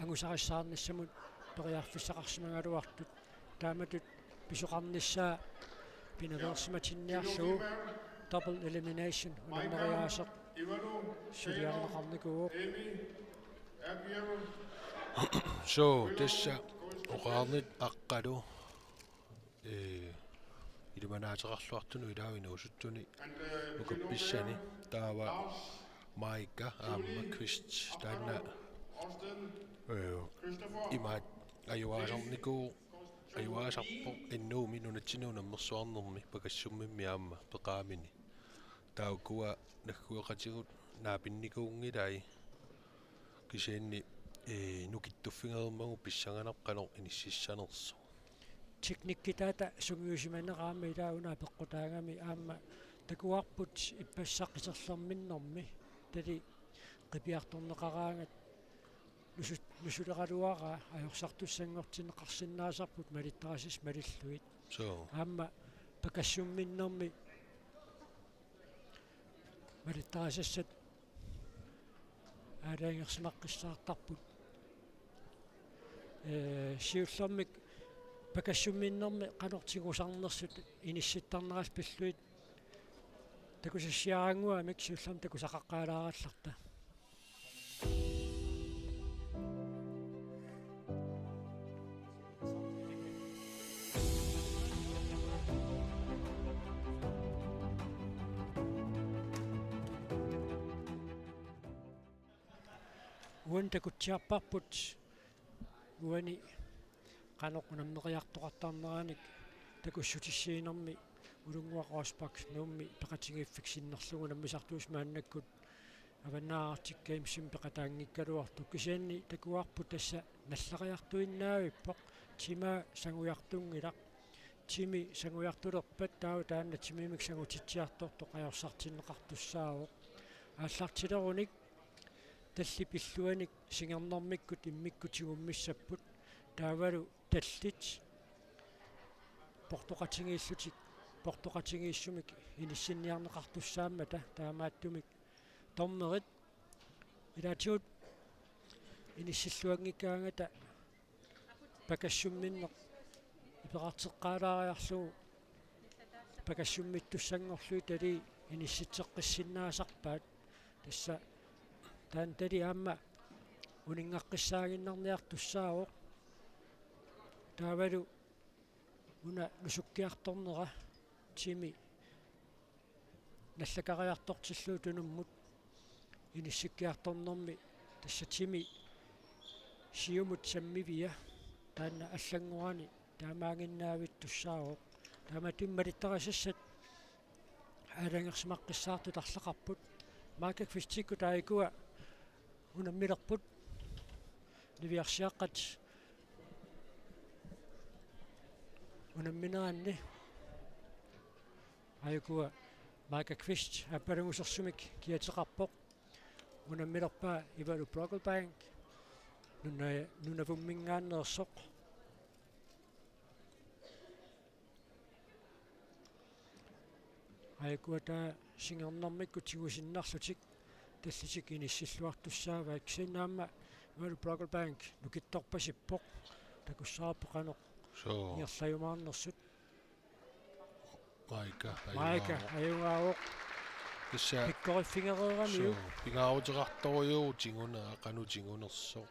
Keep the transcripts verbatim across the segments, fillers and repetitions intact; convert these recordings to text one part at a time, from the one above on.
angusarissaarnissamut periarfissaqarsimagaluartut. Taamatut pisoqarnissaa pinaveersimatinniarlugu double elimination unammeriaaseq suliarineqarnikuuvoq. So, tassa oqarnit aqqalu, ee, ilimanaateqarluartunut ilaavinuusuttuni ukappissani taava Maika aamma Kvist taanna, ee, imaat ajugaasarnikuu-, ajugaasarpoq N O-mi nunatsinni unammersuarnermi pakassummimmi aamma peqaamini. Taava ukua naggueqatigut naapinnikuunngilai kisianni, ee, nukittuffigereermagu pissanganarpoq qanoq inississanersoq. Teknikkitaata sungiusimaneq aamma ilaa una apeqqutaagami aamma takuarput ippassaq iserlerminnermi tali qipiartorneqaraangat nusu-, nusuleraluaraa ajorsartussanngortinneqarsinnaasarput malittarisassat malillugit. So, Aamma pakassumminnermi malittarisassat aalajangersimaqqissaartarput. Ee, siullermik pakassumminnermi qanoq tigusarnersut inissittarnerallu pillugit takusassiaraannguamik siullermik takusaqaqqaalaarallarta. Uani takutsiarparput uani qanoq unammeriartoqartarneranik takussutissiinermi Ulunnguaq Rosbach Nuummi peqatigiiffigisinnerlugu unammisartuusoq maannakkut Avannaata Arctic Gamesimi peqataanngikkaluartoq. Kisianni takuarput tassa nallariartuinnaavippoq, timaa sangujartunngilaq. Timi sangujartulerpat taava taanna timimik sangutitsiartortoq ajorsartinneqartussaavoq. Aallartilerunik tallit pilluanik singernermikkut immikkut tigummissapput, taavalu tallit portoqatigiillutik portoqatigiissumik inissinniarneqartussaammata, taamaattumik dommerit ilaatigut inissilluanngikkaangata pakassumminneq iperarteqqaalaariarlugu pakassummittussanngorlugit tali inissitseqqissinnaasarpaat. Tassa taanna tali aamma uninngaqqissaaginnarniartussaavoq. Taavalu una nusukkiartornera timi nallakariartortillugu tunummut inissikkiartornermi tassa timi siumut sammivia taanna allanngorani taamaaginnaavittussaavoq. Taamaattumik malittarisassat aalajangersimaqqissaartut arlaqarput. Maika Kvistikkut aajukua unammilerput. Niviarsiaqqat unammineranni aajukua Maika Kvist aappalanngusersumik kiateqarpoq. Unammilerpaa Ivalu Brocklebank nuna-, Nunavumminngaanneersoq. Aajukua taava singernermikkut tigusinnarlutik tallitik inissilluartussaavaat, kisianni aamma Ivalu Brocklebank nukittorpasippoq, takussavarput qanoq So, ingerlajumaarnersut. Maika, Maika ajugaavoq. Ajugaavoq. Tassa, Pikkoriffigereeramiuk. So, pingaaruteqartorujuuvoq tiguna-, qanoq tigunersoq.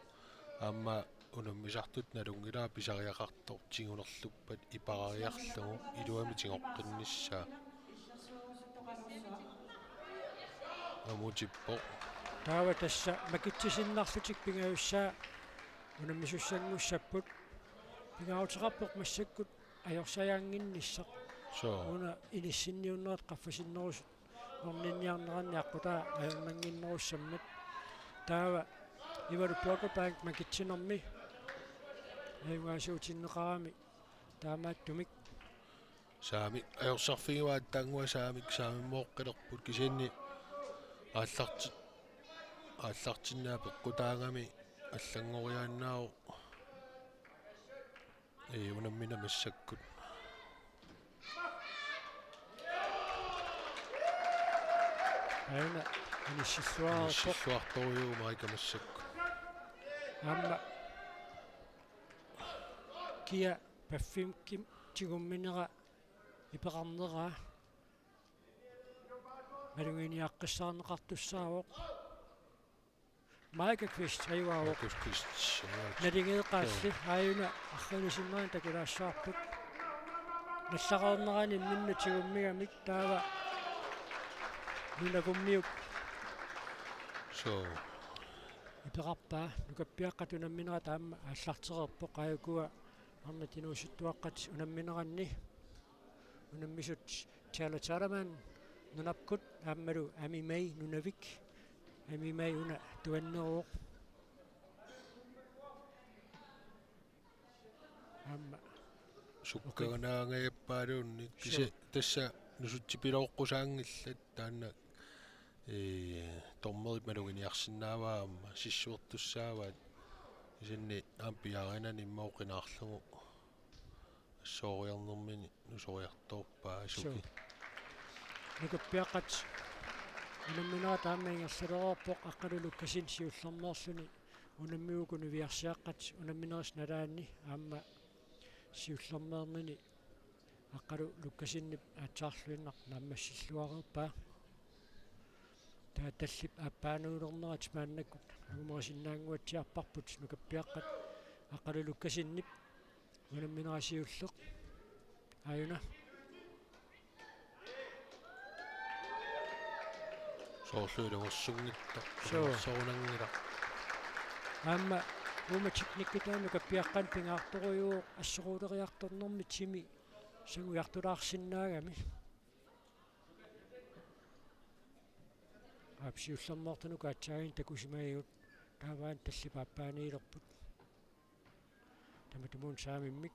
Aamma unammisartut nalunngilaat pisariaqartoq tigunerluppat iperariarlugu iluamik tigoqqinnissaa. Amutippoq. Taava tassa makitsisinnarlutik pingajussaa unammisussanngussapput. Pingaaruteqarpoq massakkut ajorsajaannginnissaq. So, Una inissinniunnerat qaffasinnerusut orninniarneranni aqqutaa ajornannginnerussammat. Taava Ivalu Brocklebank makitsinermi ajugaasuutinneqarami taamaattumik. Saamik ajorsarfigivaat taannguaq saamik saamimmooqqilerput kisianni aallarti-, aallartinniaq peqqutaagami allanngoriaannaavoq. Ee, unammineq massakkut. Aana inissilluarpoq. Inissilluartorujuuvoq Maika massakkut. Aamma Kia Paffinkim tigumminera ipeqarneraa maluginiaqqissaarneqartussaavoq. Maika Kvist ajugaavoq. Maika Kvist, ja. Naligeeqqaalli, ja, aajuna arriinisinnaanerani takulaassavarput. Nallaqarnerani imminnut tigummigamik taava Nunavummiup. Suu. Ipeqarpaa, nukappiaqqat unamminerat aamma aallartereerpoq, aajuku arnat inuusuttuaqqat unammineranni. Unammisut Taylor Chalaman nunarput aammalu Ami May Nunavik. Ami May una tuanneruvoq. Aamma. Sukkanaangajappaaluunniit. Sure. Kisianni tassa nusutsipilooqqusaanngillat taanna, ee, dommerit maluginiarsinnaavaat aamma sissuertussaavaat. Kisianni aamma piaariinani immaqa oqinaarlugu assooriarnermini nusoriartorpaa. Suu. Suki. Nukappiaqqat unamminerat aamma ingerlalereerpoq, Aqqalu Lukassen siullermeerluni unammiuku niviarsiaqqat unamminerisa nalaanni aamma siullermeernini Aqqalu Lukassenip aatsaarluinnaq naammassilluareerpaa. Taava tallit aappaaniulernerat maannakkut angumerisinnaannguatsiarparput nukappiaqqat, Aqqalu Lukassenip unamminera siulleq. Aajuna. Soorlu ilungersunngitsoq. Suu. Ilungersorunanngilaq. Aamma uuma teknikki taanna nukappiaqqanut pingaartorujuuvoq assoruuleriartornermi timi sangujartulaarsinnaagami. Aap, siullermeertunut aatsaannguaq takusimagigut, taava aamma tallit aappaaniilerput. Tamatumuuna saamimmik.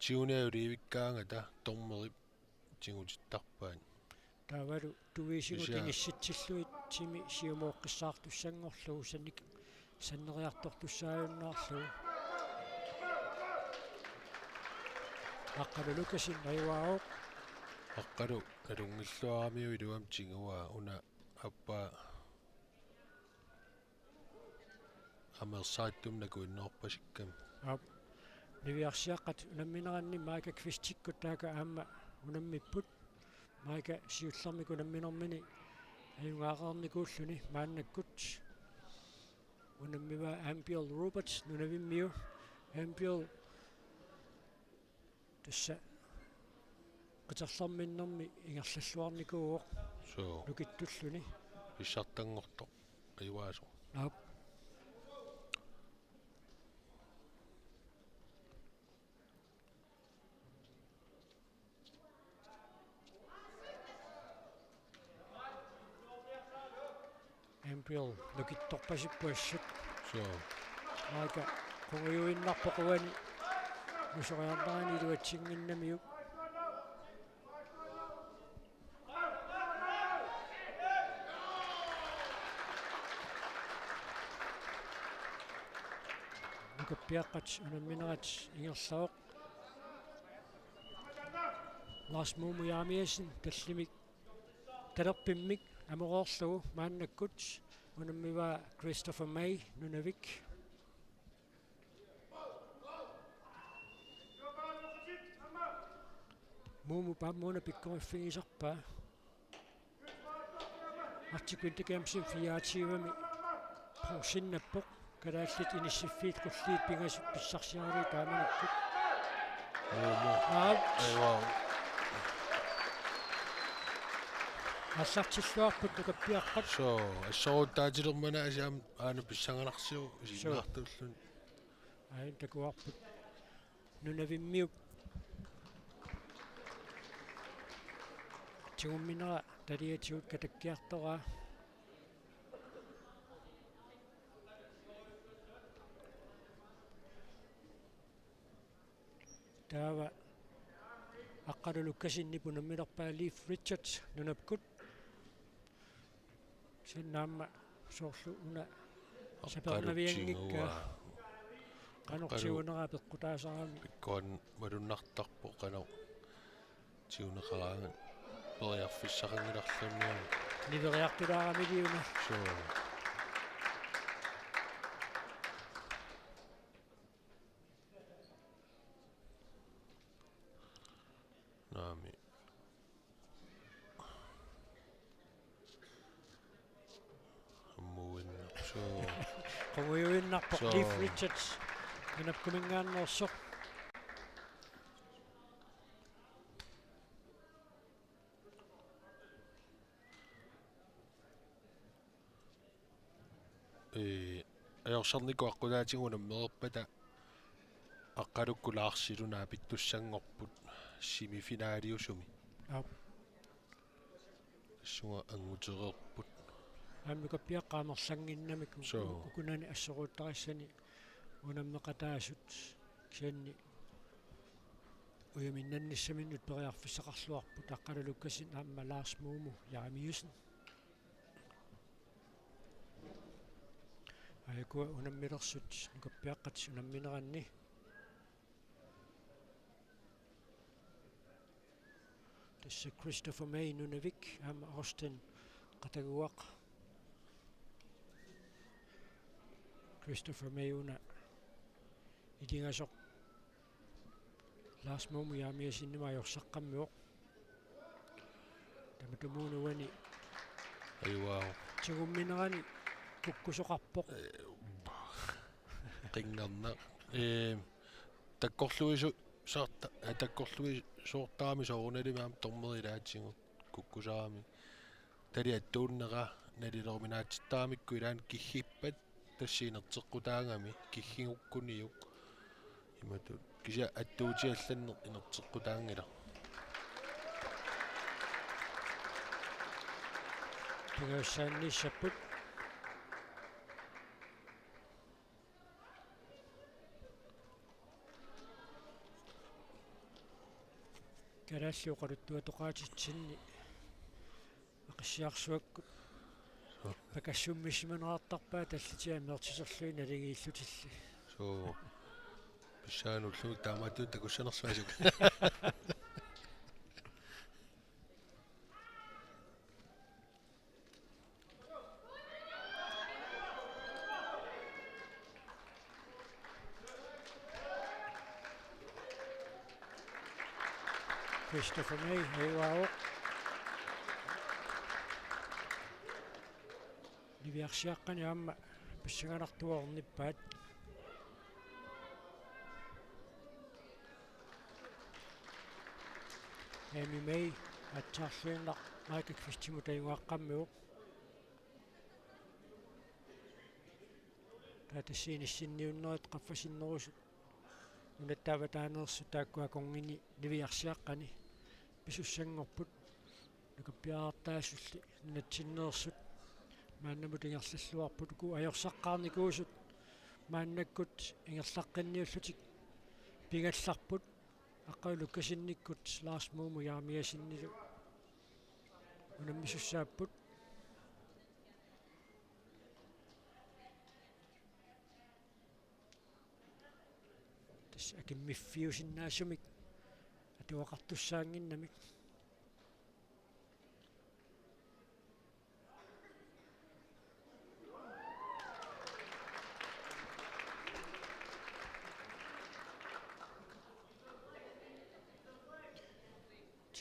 Tiguniaruliivikkaangata dommerip tigutittarpaat. Taavalu tuisigut, kisianni, inissitsillugit timi siumooqqissaartussanngorlugu sannik-, sanneriartortussaajunnaarlugu. Aqqalu Lukassen ajugaavoq. Aqqalu nalunngilluaramiuk iluamik tiguaa, una aappaa ameersaattumik nakuinnoorpasikkami. Aap. Niviarsiaqqat unammineranni Maika Kvistikkut taakku aamma unammipput. Maika siullermik unamminermini ajugaareernikuulluni maannakkut. Unammivaa Ambiel Roberts Nunavimmiu. Ambiel tassa qiterlerminnermi ingerlalluarnikuuvoq. Suu. Nukittulluni. Pissartanngortoq ajugaasoq. Aap. Ambiel nukittorpasippoq assut. Suu. Maika qungujuinnarpoq uani nusoriarnerani iluatsinnginnamiuk. Nukappiaqqat unamminerat ingerlavoq. Lars Mumu Jeremiassen tallimik talerpimmik amoreerlugu maannakkut unammivaa Christopher May Nunavik. Mumu aamma una pikkoriffigisarpaa. Arctic Winter Gamesimi fireogtyvemi bronzennappoq. Kalaallit inissiffiit qulliit pingasut pissarsiaravit taamanikkut. Mumu. Aap. Ajugaavoq. Aallartilluarput nukappiaqqat. Suu, assoruuttaatilermana aasiit aamma aana pissanganarsivoq. Suu. Isiginnaartuulluni. Aajuna takuarput. Nunavimmiup tigumminera taliatigut katakkiartoraa. Taava Aqqalu Lukassenip unammilerpaa Leif Richards Nunapkut. Kisianni aamma soorlu una Aqqalu sapernavianngikkaa. Tiguaa. Qanoq Aqqalu tiguneraa peqqutaasarami. Pikkorinneq malunnartarpoq qanoq tiguneqaraangat. Periarfissaqanngilarluunniit. Niveriartulaarami una. Suu. Qungujuinnarpoq. Soo. Leif Richards, Nunapkuminngaanneersoq. Ee, ajorsarnikut aqqutaatigut unammereerpata Aqqalukkut Laarsillu naapittussanngorput semifinaliusumi. Aap. Tassunga anngutereerput. Aamma nukappiaqqat amerlannginnamik. Soo. Ukunani assoruuttarissani unammeqataasut kisianni ujaminnannissaminnut periarfissaqarluarput, Aqqalu Lukassen aamma Lars Moomo Jeremiassen. Aajuku unammilersut nukappiaqqat unammineranni. Tassa Christopher May Nunavik aamma Austin Qataguaq. Christopher May una ilingasoq Lars Moomo Jeremiassenimut ajorsaqqammivoq. Tamatumuuna uani. Ajugaavoq. Tigumminerani kukkusoqarpoq. Ee, qinngarnaq. Ee, takkorluisu-, soorta-, ee, takkorluisoortarami soorunalimi aamma dommeri ilaatigut kukkusarami. Tali attuunnera nalileruminaatsittaramikku ilaanni kiggippat tassa inerteqqutaagami, kiggigukkuniuk. Imatut. Kisianni attuutit allanneq inerteqqutaanngilaq. Pingajussaanissapput. Kalaallit oqaluttuatoqaatitsinni Aqissiarsuakkut. Soo. Pakassummissimanerartarpaat tallitit amerlatiserlugit naligiillutilli. Soo. Pissanganut ullumi taamaattumik takussanersuasuk. Christopher May, ajugaavoq. Niviarsiaqqani aamma pissanganartuarnippaat. Amy May, aatsaarluinnaq Michael Qvistimut ajugaaqqammivoq. Taava tassa inissinniunnerit qaffasinnerusut nunatta avataaneersut taakku akornanni niviarsiaqqani pisussanngorput. Nukappiarartaasulli nunatsinneersut maannamut ingerlalluarput, uku ajorsaqqaarnikuusut maannakkut ingerlaqqinniullutik pigallarput. Aqqalu Lukassennikkut Lars Moomo Jeremiassenilu unammisussaapput. Tassa akimmiffiusinnaasumik atugaqartussaannginnamik.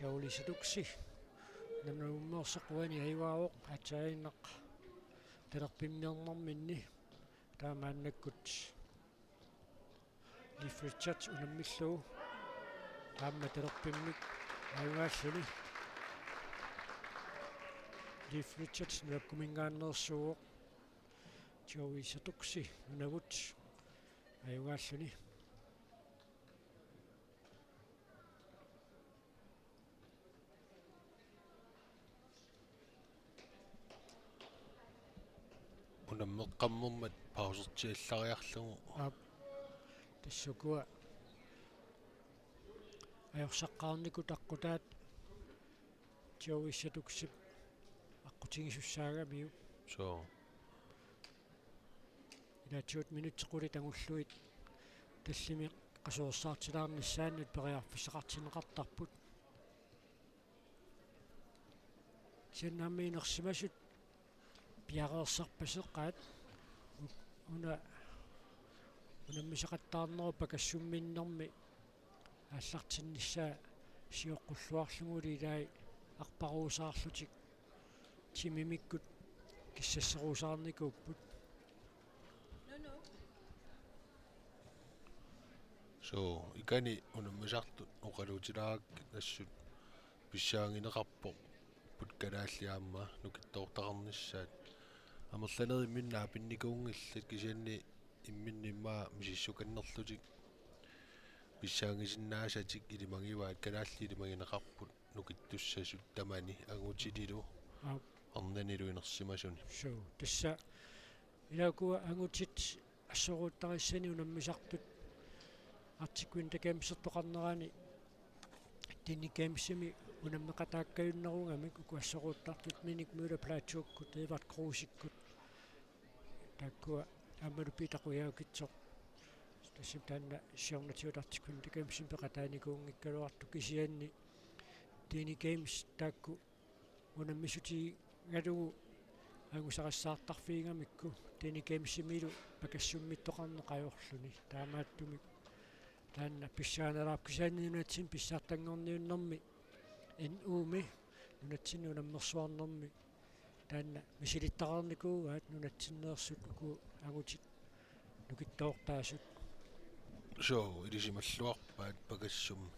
Jolie Satuksi. Nunamummeersoq uani ajugaavoq, aatsaannaq talerpimmiornerminni. Taava maannakkut Leif Richards unammillugu. Aamma talerpimmik ajugaalluni. Leif Richards Nunapkuminngaanneersuuvoq. Joey Satuksi Nunavut ajugaalluni. Unammeqqammermat pausertiallariarlugu. Aap. Tassa ukua ajorsaqqaarnikut aqqutaat Joey Satuksip aqqutigisussaagamiuk. Soo. Ilaatigut minutsit qulit angullugit tallimat qasuersaartilaarnissaannut periarfissaqartinneqartarput. Kisianni aamma inersimasut piareersarpaseqaat, una unammisaqattaarnerup pakassumminnermi aallartinnissaa sioqqulluarlugulu ilai arparuusaarlutik timimikkut kissasseruusaarnikuupput. So, ikani unammisartut oqaluutilaarakkit assut pissaagineqarpoq kalaallit aamma nukittoortaqarnissaat. Amerlanerit imminnut naapinnikuunngillat kisianni imminnut immaqa misissukannerlutik pissaagisinnaassatik ilimagivaat, kalaallit ilimagineqarput nukittussasut tamani angutililu Aap. arnanilu inersimasuni. So, tassa ila ukua angutit assoruuttarissani unammisartut Arctic Winter Gamesertoqarnerani Deni Gamesimi unammeqataakkajunnerugamik uku assoruuttartut Minik Møller Plaatsuukkut, Edvard Kruusikkut, taakkua aammalu Piita Qujaukitsoq. Tassami taanna siornatigut Arctic Winter Gamesimi peqataanikuunngikkaluartut kisianni Deni Games taakku unammissutigalugu angusarissaartarfigigamikku Deni Gamesimilu pakassummittoqarneq ajorluni. Taamaattumik taanna pissaanerlaarpoq kisianni nunatsinni pissartanngorniunnermi N U-mi nunatsinni unammersuarnermi taanna misilittaqarnikuugaat nunatsinneersut uku angutit nukittoortaasut. So, ilisimalluarpaat pakassummi.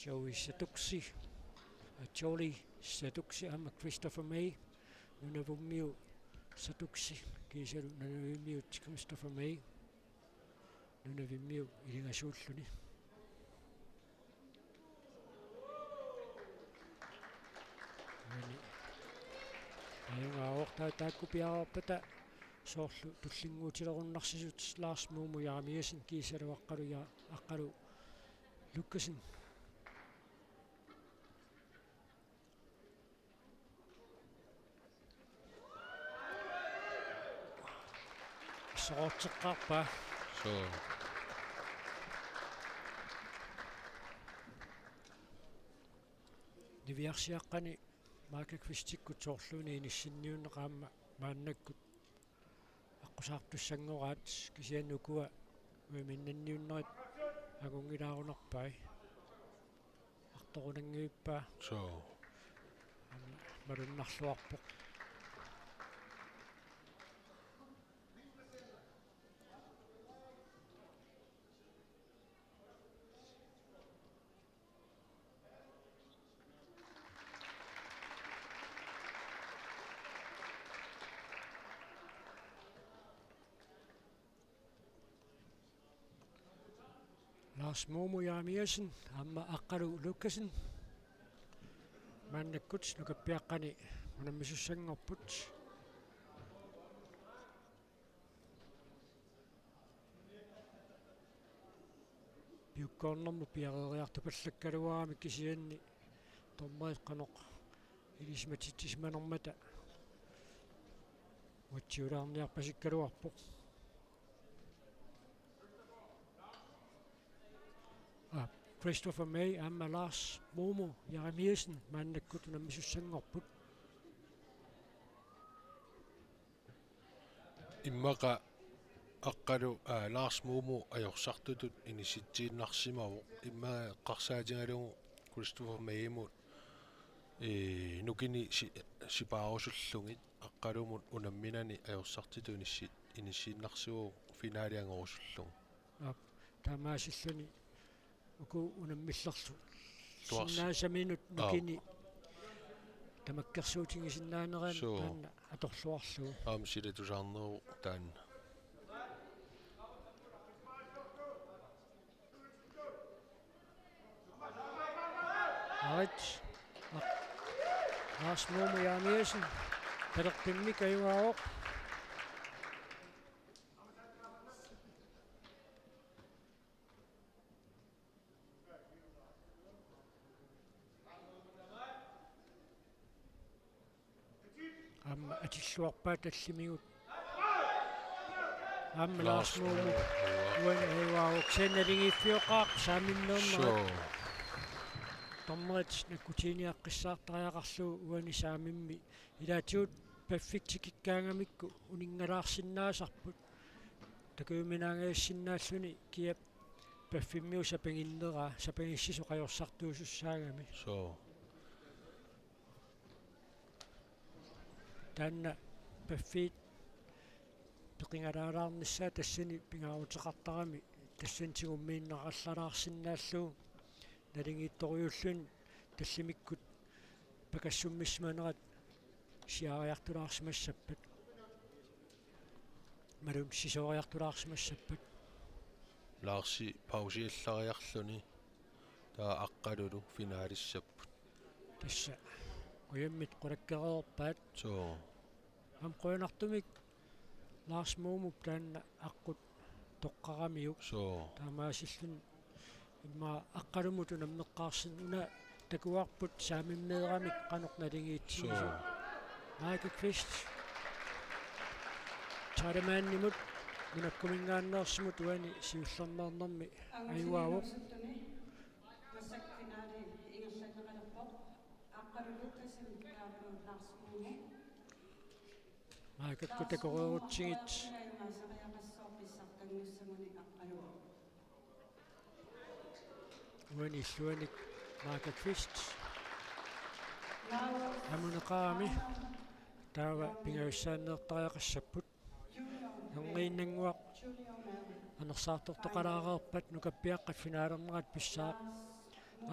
Joey Satuksi, aa, Joey Satuksi aamma Christopher May, Nunavummiut Satuksi kiisalu Nunavimmiut Christopher May, Nunavimmiut ilingasuulluni. Maani ajugaavoq taava taakku piareerpata soorlu tullinnguutilerunnarsisut Lars Mumu Jeremiassen kiisalu Aqqalu Ja-, Aqqalu Lukassen. Assoruutseqqaarpaa. So. Niviarsiaqqani Michael Kvistikkut soorluuna inissinniunneq aamma maannakkut aqqusaartussanngoraat kisianni ukua uiminnanniunnerit angunngilaarunarpai. Artorunanngivippaa. So. Aamma malunnarluarpoq. Lars Mumu Jeremiassen aamma Aqqalu Lukassen maannakkut nukappiaqqani unammisussanngorput. Piukkuarnermut piareeriartupallakkaluarami kisianni dommerit qanoq ilisimatitsisimanermata uatsiulaarniarpasikkaluarpoq. Aa, Christopher May aamma Lars Mumu Jeremiassen maannakkut unammisussanngorput. Immaqa Aqqalu, aa, Lars Mumu ajorsartutut inissitsiinnarsimavoq. Immaqa eqqarsaatigalugu Christopher Maymut, ee, nukini si-, sipaarusullugit Aqqalumut unamminani ajorsartutut inissi-, inissiinnarsimavoq finaali angorusullugu. Aap, taamaasilluni uku unammillerlu. Tuarsi-, sinnaasaminut, aap, nukini tamakkersuutigisinnaaneranut. Suu. Taanna atorluarlugu. Aamma silatusaarneruvoq taanna. Arit. Lars Mumu Jeremiassen. Talerpimmik ajugaavoq. Aamma atilluarpaa tallimigut. Aamma Lars Lars Mumu. Mumu. Uani ajugaavoq, kisianni naligiiffioqaaq saamimmeernerat. Suu. Dommerit nakkutiginiaqqissaartariaqarlugu uani saamimmi. Ilaatigut paffik tikikkaangamikku uninngalaarsinnaasarput. Takujuminaanngaassinnaalluni kiap paffimmiut sapiginneraa, sapigissisoq ajorsartuusussaagami. Suu. Taanna Paffiit peqingalaalaarnissaa tassani pingaaruteqartarami tassani tigummiinnarallalaarsinnaallugu naligiittorujulluni tallimakkut pakassummissimanerat siaariartulaarsimassappat. Malun sisooriartulaarsimassappat. Laarsi pausiallariarluni taava Aqqalulu finaalissapput. Tassa ujammit qulakkeerpaat. Soo. Aamma qujanartumik Lars Moomup taanna aqqut toqqaramiuk. Soo. Taamaasilluni immaqa Aqqalumut unammeqqaarsinnaavoq, una takuarput saamimmeeramik qanoq naligiitsigisoq. Soo. Michael Kvist. Talimanimut, nunakkuminngaanneersumut uani siullermeernermi ajugaavoq. Massakkut finaali ingerlanneqalerpoq. Aqqalu Lukassen taavalu Lars Moomu. Maakakkut takoreerutsigit. Uani illuanik Michael Kvist. Amuneqarami taava pingajussaanneertariaqassapput. Erniinnannguaq anersaartortoqalaareerpat nukappiaqqat finalernerat pissaaq.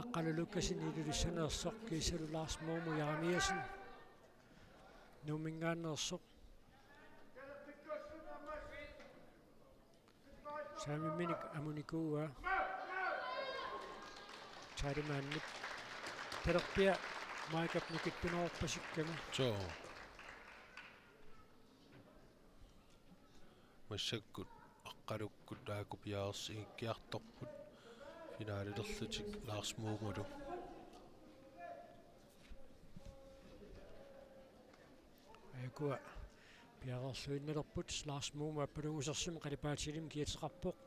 Aqqalu Lukassen Ilulissaneersoq kiisalu Lars Moomu Jeremiassen Nuumminngaanneersoq. Saamimminik amunikuuaa. Talimanip talerpia Maikap nukittunerorpasikkami. Soo. Massakkut Aqqalukkut taakku piareersigikkiartorput finaalilerlutik Lars Moomulu. Aajukua piareerluinnalerput. Lars Moomu aappalungusersumik qalipaatilimmi kiateqarpoq.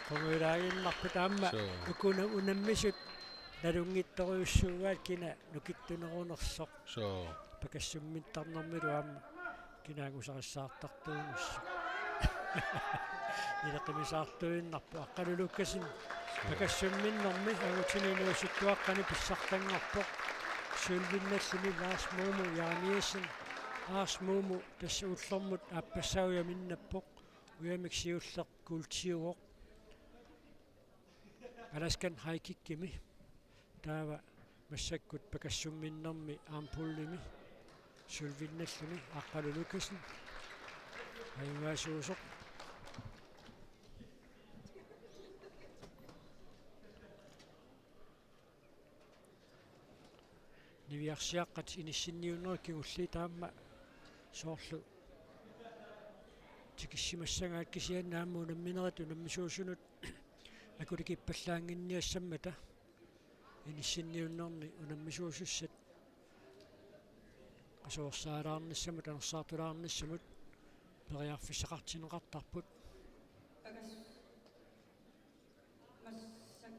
Qungujulaaginnarpoq aamma. Soo. Uku una-, unammisut nalunngitsorujussuugaat kina nukittunerunersoq. Soo. Pakassummittarnermilu aamma kina angusarissaartartuunersoq. Ileqqimisaartuinnarpoq Aqqalu Lukassen. Soo. Pakassumminnermi angutini inuusuttuaqqani pissartanngorpoq. Sølvinnalluni Lars Moomu Jeremiassen. Lars Moomu tassa ullormut aappassaa ujaminnappoq. Ujamik siulleq kuultiuvoq Alaskan high kickimi. Taava massakkut pakassumminnermi armpullimi sølvinnalluni Aqqalu Lukassen. Ajugaasuusoq. Niviarsiaqqat inissinniunnerit kingulliit aamma soorlu tikissimassagaat, kisianni aamma unamminerit unammisuusunut akulikippallaannginniassammata inissinniunnerni unammisuusussat qasuersaalaarnissamut anersaartulaarnissamut periarfissaqartinneqartarput. Massakkut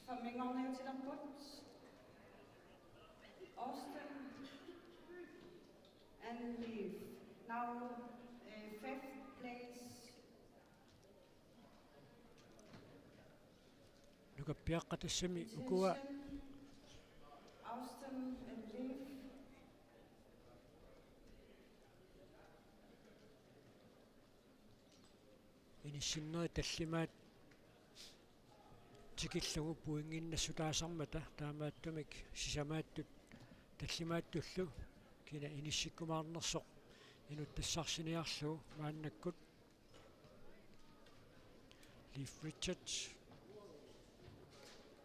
femminngorniutilerput. Austin and Leaf. Now, eh, fifth place. Nukappiaqqat tassami ukua. Austin and Leaf. Inissinnerit tallimaat tikillugu pointinnassutaasarmata, taamaattumik sisamaattut tallimaattullu kina inissikkumaarnersoq inuttassarsiorniarlugu maannakkut. Leif Richards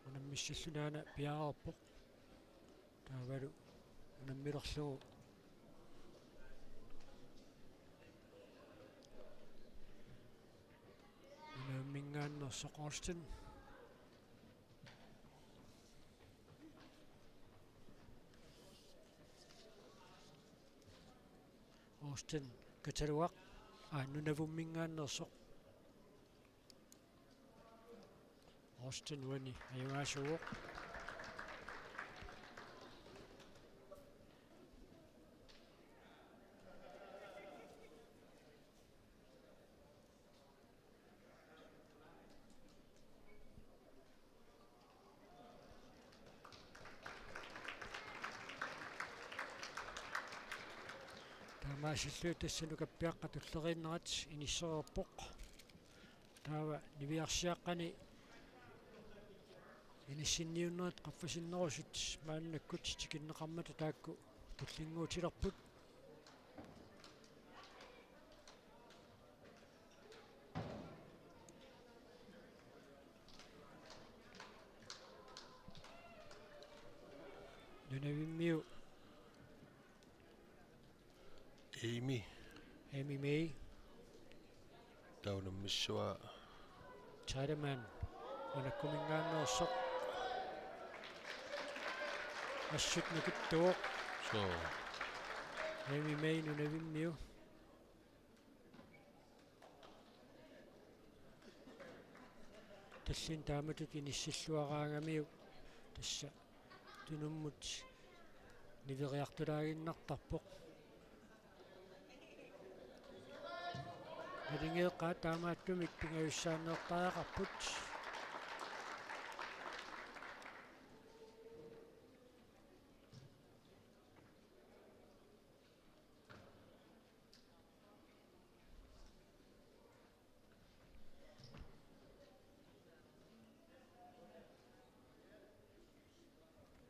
unammissalluni aana piareerpoq. Taavalu unammilerlugu Nuumminngaanneersoq Austin. Austin Kataluaq, aa, Nunavumminngaanneersoq. Austin uani ajugaasuuvoq. Aasillui tassa nukappiaqqat tulleriinnerat inissereerpoq. Taava niviarsiaqqani inissinniunnerit qaffasinnerusut maannakkut tikinneqarmata taakku tullinnguutilerput. Nunavimmiu Amy. Amy May. Taava unammissuaa Tiedemann. Manakkuminngaanneersoq. Assut nakittuvoq. Soo. Amy May Nunavimmiu. Tallimat taamatut inissilluaraangamiuk tassa tunummut niveriartulaaginnartarpoq. Nalingeeqqaat taamaattumik pingajussaanneertariaqarput.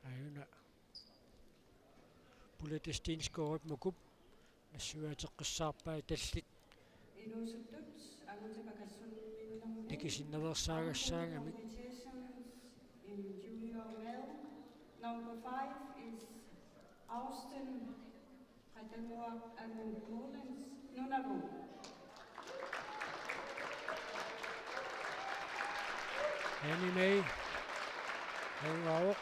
Aajuna Pulette Stensgaard Mukup nassuiaateqqissaarpai tallit. Inuusuttut angutipakassunninnernut. Nikisinnaveersaagassaangamik. Competitions in junior male. Number five is Austin Qataguaq Angup Mullins, Nunavut. Amy May, Nunavut.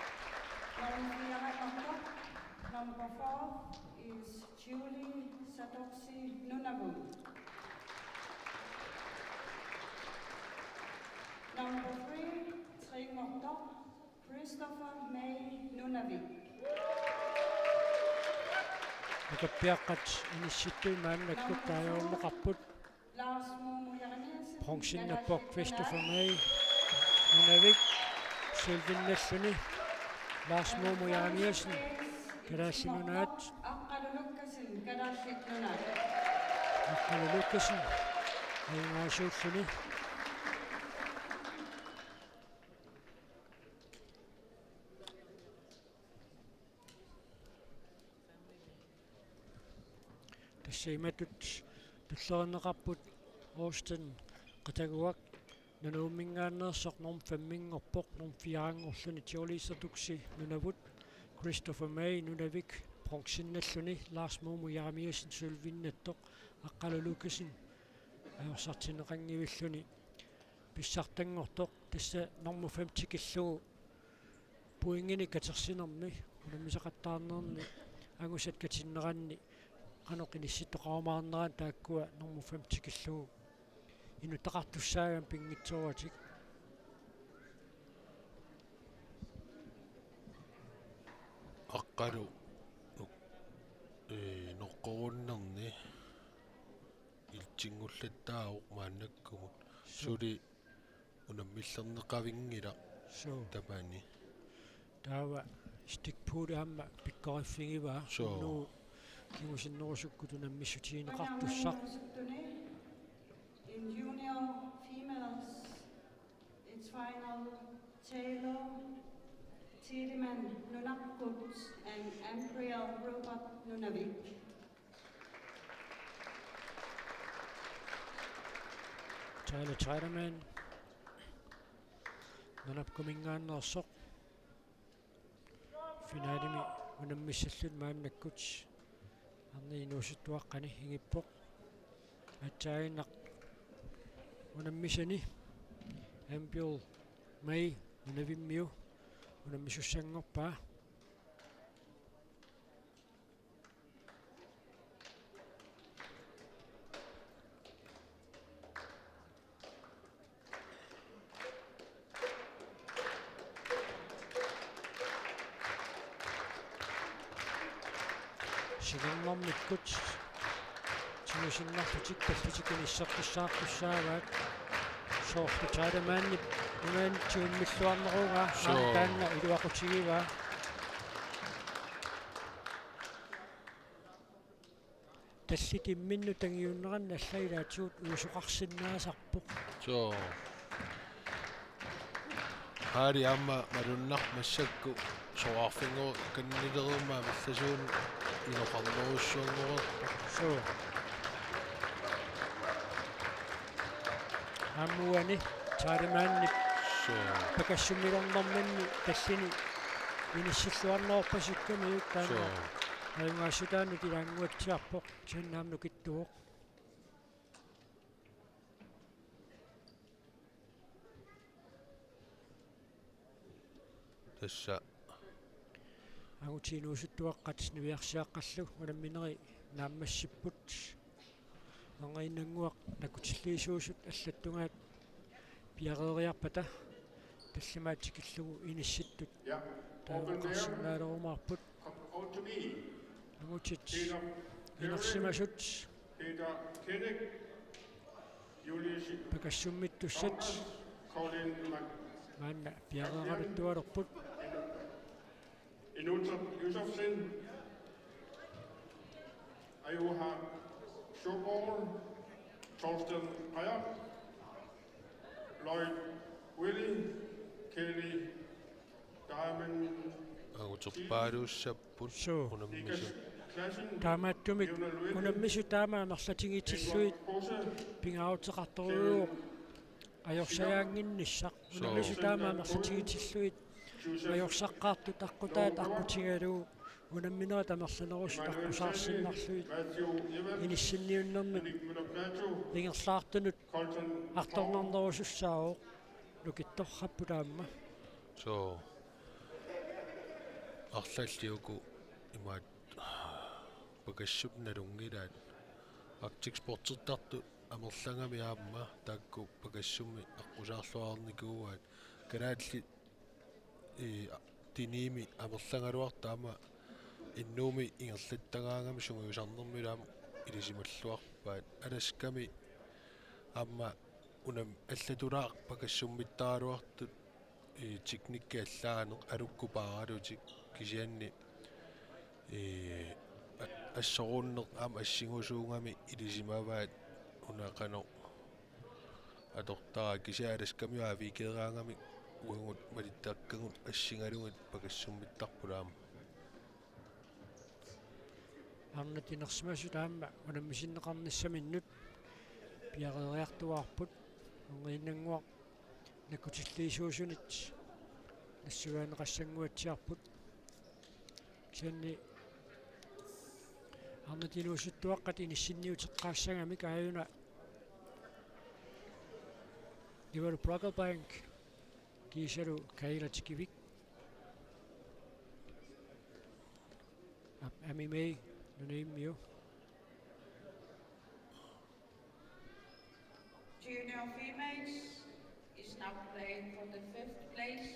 Number four is Julie Satoksi, Nunavut. Number three, Tringorto. Christopher May, Nunavik. Nukappiaqqat inissittut maannakkut taagorneqarput. Lars Momo Jeremiassen. Bronzennappoq Christopher May, Nunavik, sølvinnalluni Lars Momo Jeremiassen, Kalaallit Nunaat. Aqqalu Lukkassen, Kalaallit Nunaat. Aqqalu Lukkassen, ajugaasuulluni. Tassa imatut tulleriinneqarput: Austin Qataguaq Nunavumminngaanneersoq, normu femminngorpoq, normu fireanngorluni Julie Satoksi Nunavut, Christopher May Nunavik bronzennalluni, Lars Momo Jeremiassen sølvinnattoq, Aqqalu Lukkassen ajorsartinneqanngivilluni pissartanngortoq, tassa normu fem tikillugu pointinik katersinermi, unammisaqattaarnermi, angusat katinneranni qanoq inissittoqarumaarnerat taakkua normu fem tikillugu inuttaqartussaagamik pinngitsooratik. Aqqalu, ee, noqqorunnerni ilitsinngulattaavoq maannakkumut. Suu. Suli unammillerneqavinngilaq. Suu. Tamani. Taava stikpulli aamma pikkoriffigivaa. Suu. Unnugu kingusinnerusukkut unammissutigineqartussaq. In junior females, it's final Taylor Tiedemann Nunarput and Ambriel Robert Nunavik. Tyler Tiedemann Nunarput Kommuneqarnersoq finalimi unammissallutik maannakkut arnat inuusuttuaqqani ingippoq. Aatsaannguaq unammisani Ambriel May Nunavimmiu unammisussanngorpaa. Sinernermikkut tigusinnarlutik tallitik inisseqqissaartussaavaat. Soorlu Tiedemann imaanngitsoq tigumilluarnerugaa. Suu. Aamma taanna iluaqutigivaa. Tallit imminnut tangiunneranni alla ilaatigut uusoqarsinnaasarpoq. Soo. Haali aamma malunnarpoq massakkut soraarfinnguakkannileruma amerlasuunik inoqarnerussuanngoreerpoq. Soo. Aamma uani Charlie Mannip. Soo. Pakassummilornerminni tallini inissilluarnerorpasikkamiuk taanna. Soo. Ajugaassutaanut ilaannguatsiarpoq. Kisianni aamma nukittuvoq. Tassa. Angutit inuusuttuaqqat niviarsiaqqallu unammineri naammassipput. Erniinnannguaq nakkutilliisuusut allattugaat piareeriarpata tallimaat tikillugu inissittut taagorsinnaalerumaarput. Angutit inersimasut. Pakassummittussat. Maanna piareeraluttualerput. Inuussat Josefsen, Ajuha Schuborg, Torsten Kaja, Lloyd Willy, Kelly Diamond, Anguterpaaluussapput. Suu. Unammisut. Taamaattumik unammisut taama amerlatigitillugit pingaaruteqartorujuuvoq ajorsajaannginnissaq. Suu. Unammisut taama amerlatigitillugit ajorsaqqaartut aqqutaat aqqutigalugu unamminerit amerlanerusut aqqusaarsinnarlugit inissinniunnermik ingerlaartunut artornarnerusussaavoq. Nukittorrapput aamma. Soo. Arlallit uku imaattoq pakassummik nalunngilaat. Arctic Sportsertartut amerlagami aamma taakku pakassummik aqqusaarluarnikuuaat. Kalaallit, ii, Tiniimi amerlagaluartoq aamma Inummut ingerlattagaangami sungiusarnermilu aamma ilisimalluarpaat. Alaskami aamma unam allatulaaq pakassummittaraluartut, ii, teknikki allaaneq alukkupaaralutik kisianni, ii, a-, assoruunneq aamma assigusuugami ilisimavaat una qanoq atortara kisianni Alaskamiut aaviikeeraangamik uagut malittakkagut assigalugit pakassummittarput aamma. Arnat inersimasut aamma unammisinneqarnissaminnut piareeriartuaarput. Erniinnannguaq nakkutilliisuusunit nassuiaaneqassannguatsiarput. Kisianni arnat inuusuttuaqqat inissinniuteqqaassagamik aajuna Ivalu Brocklebank kiisalu Kayla Tikivik. Ap-, Ami May, nunammiu. Junior females is now playing for the fifth place.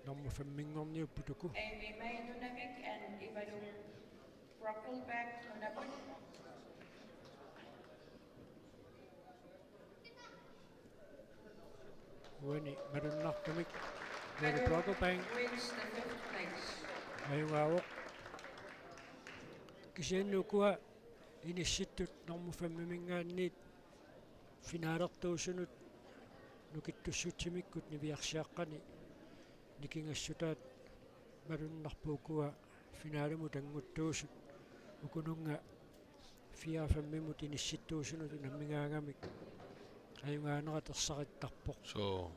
Nummer femminngorniupput uku. Amy May Nunavik and Ivalu Brocklebank Nunavik. Uani malunnartumik Ivalu Brocklebank wins the fifth place. Ajugaavoq. Kisianni ukua inissittut nummer femiminngaanniit finalertuusunut nukittussutsimikkut niviarsiaqqani nikingassutaat malunnarpoq ukua finalemut annguttuusut ukununnga fire femimut inissittuusunut unammigaangamik ajugaanerat ersarittarpoq. Soo.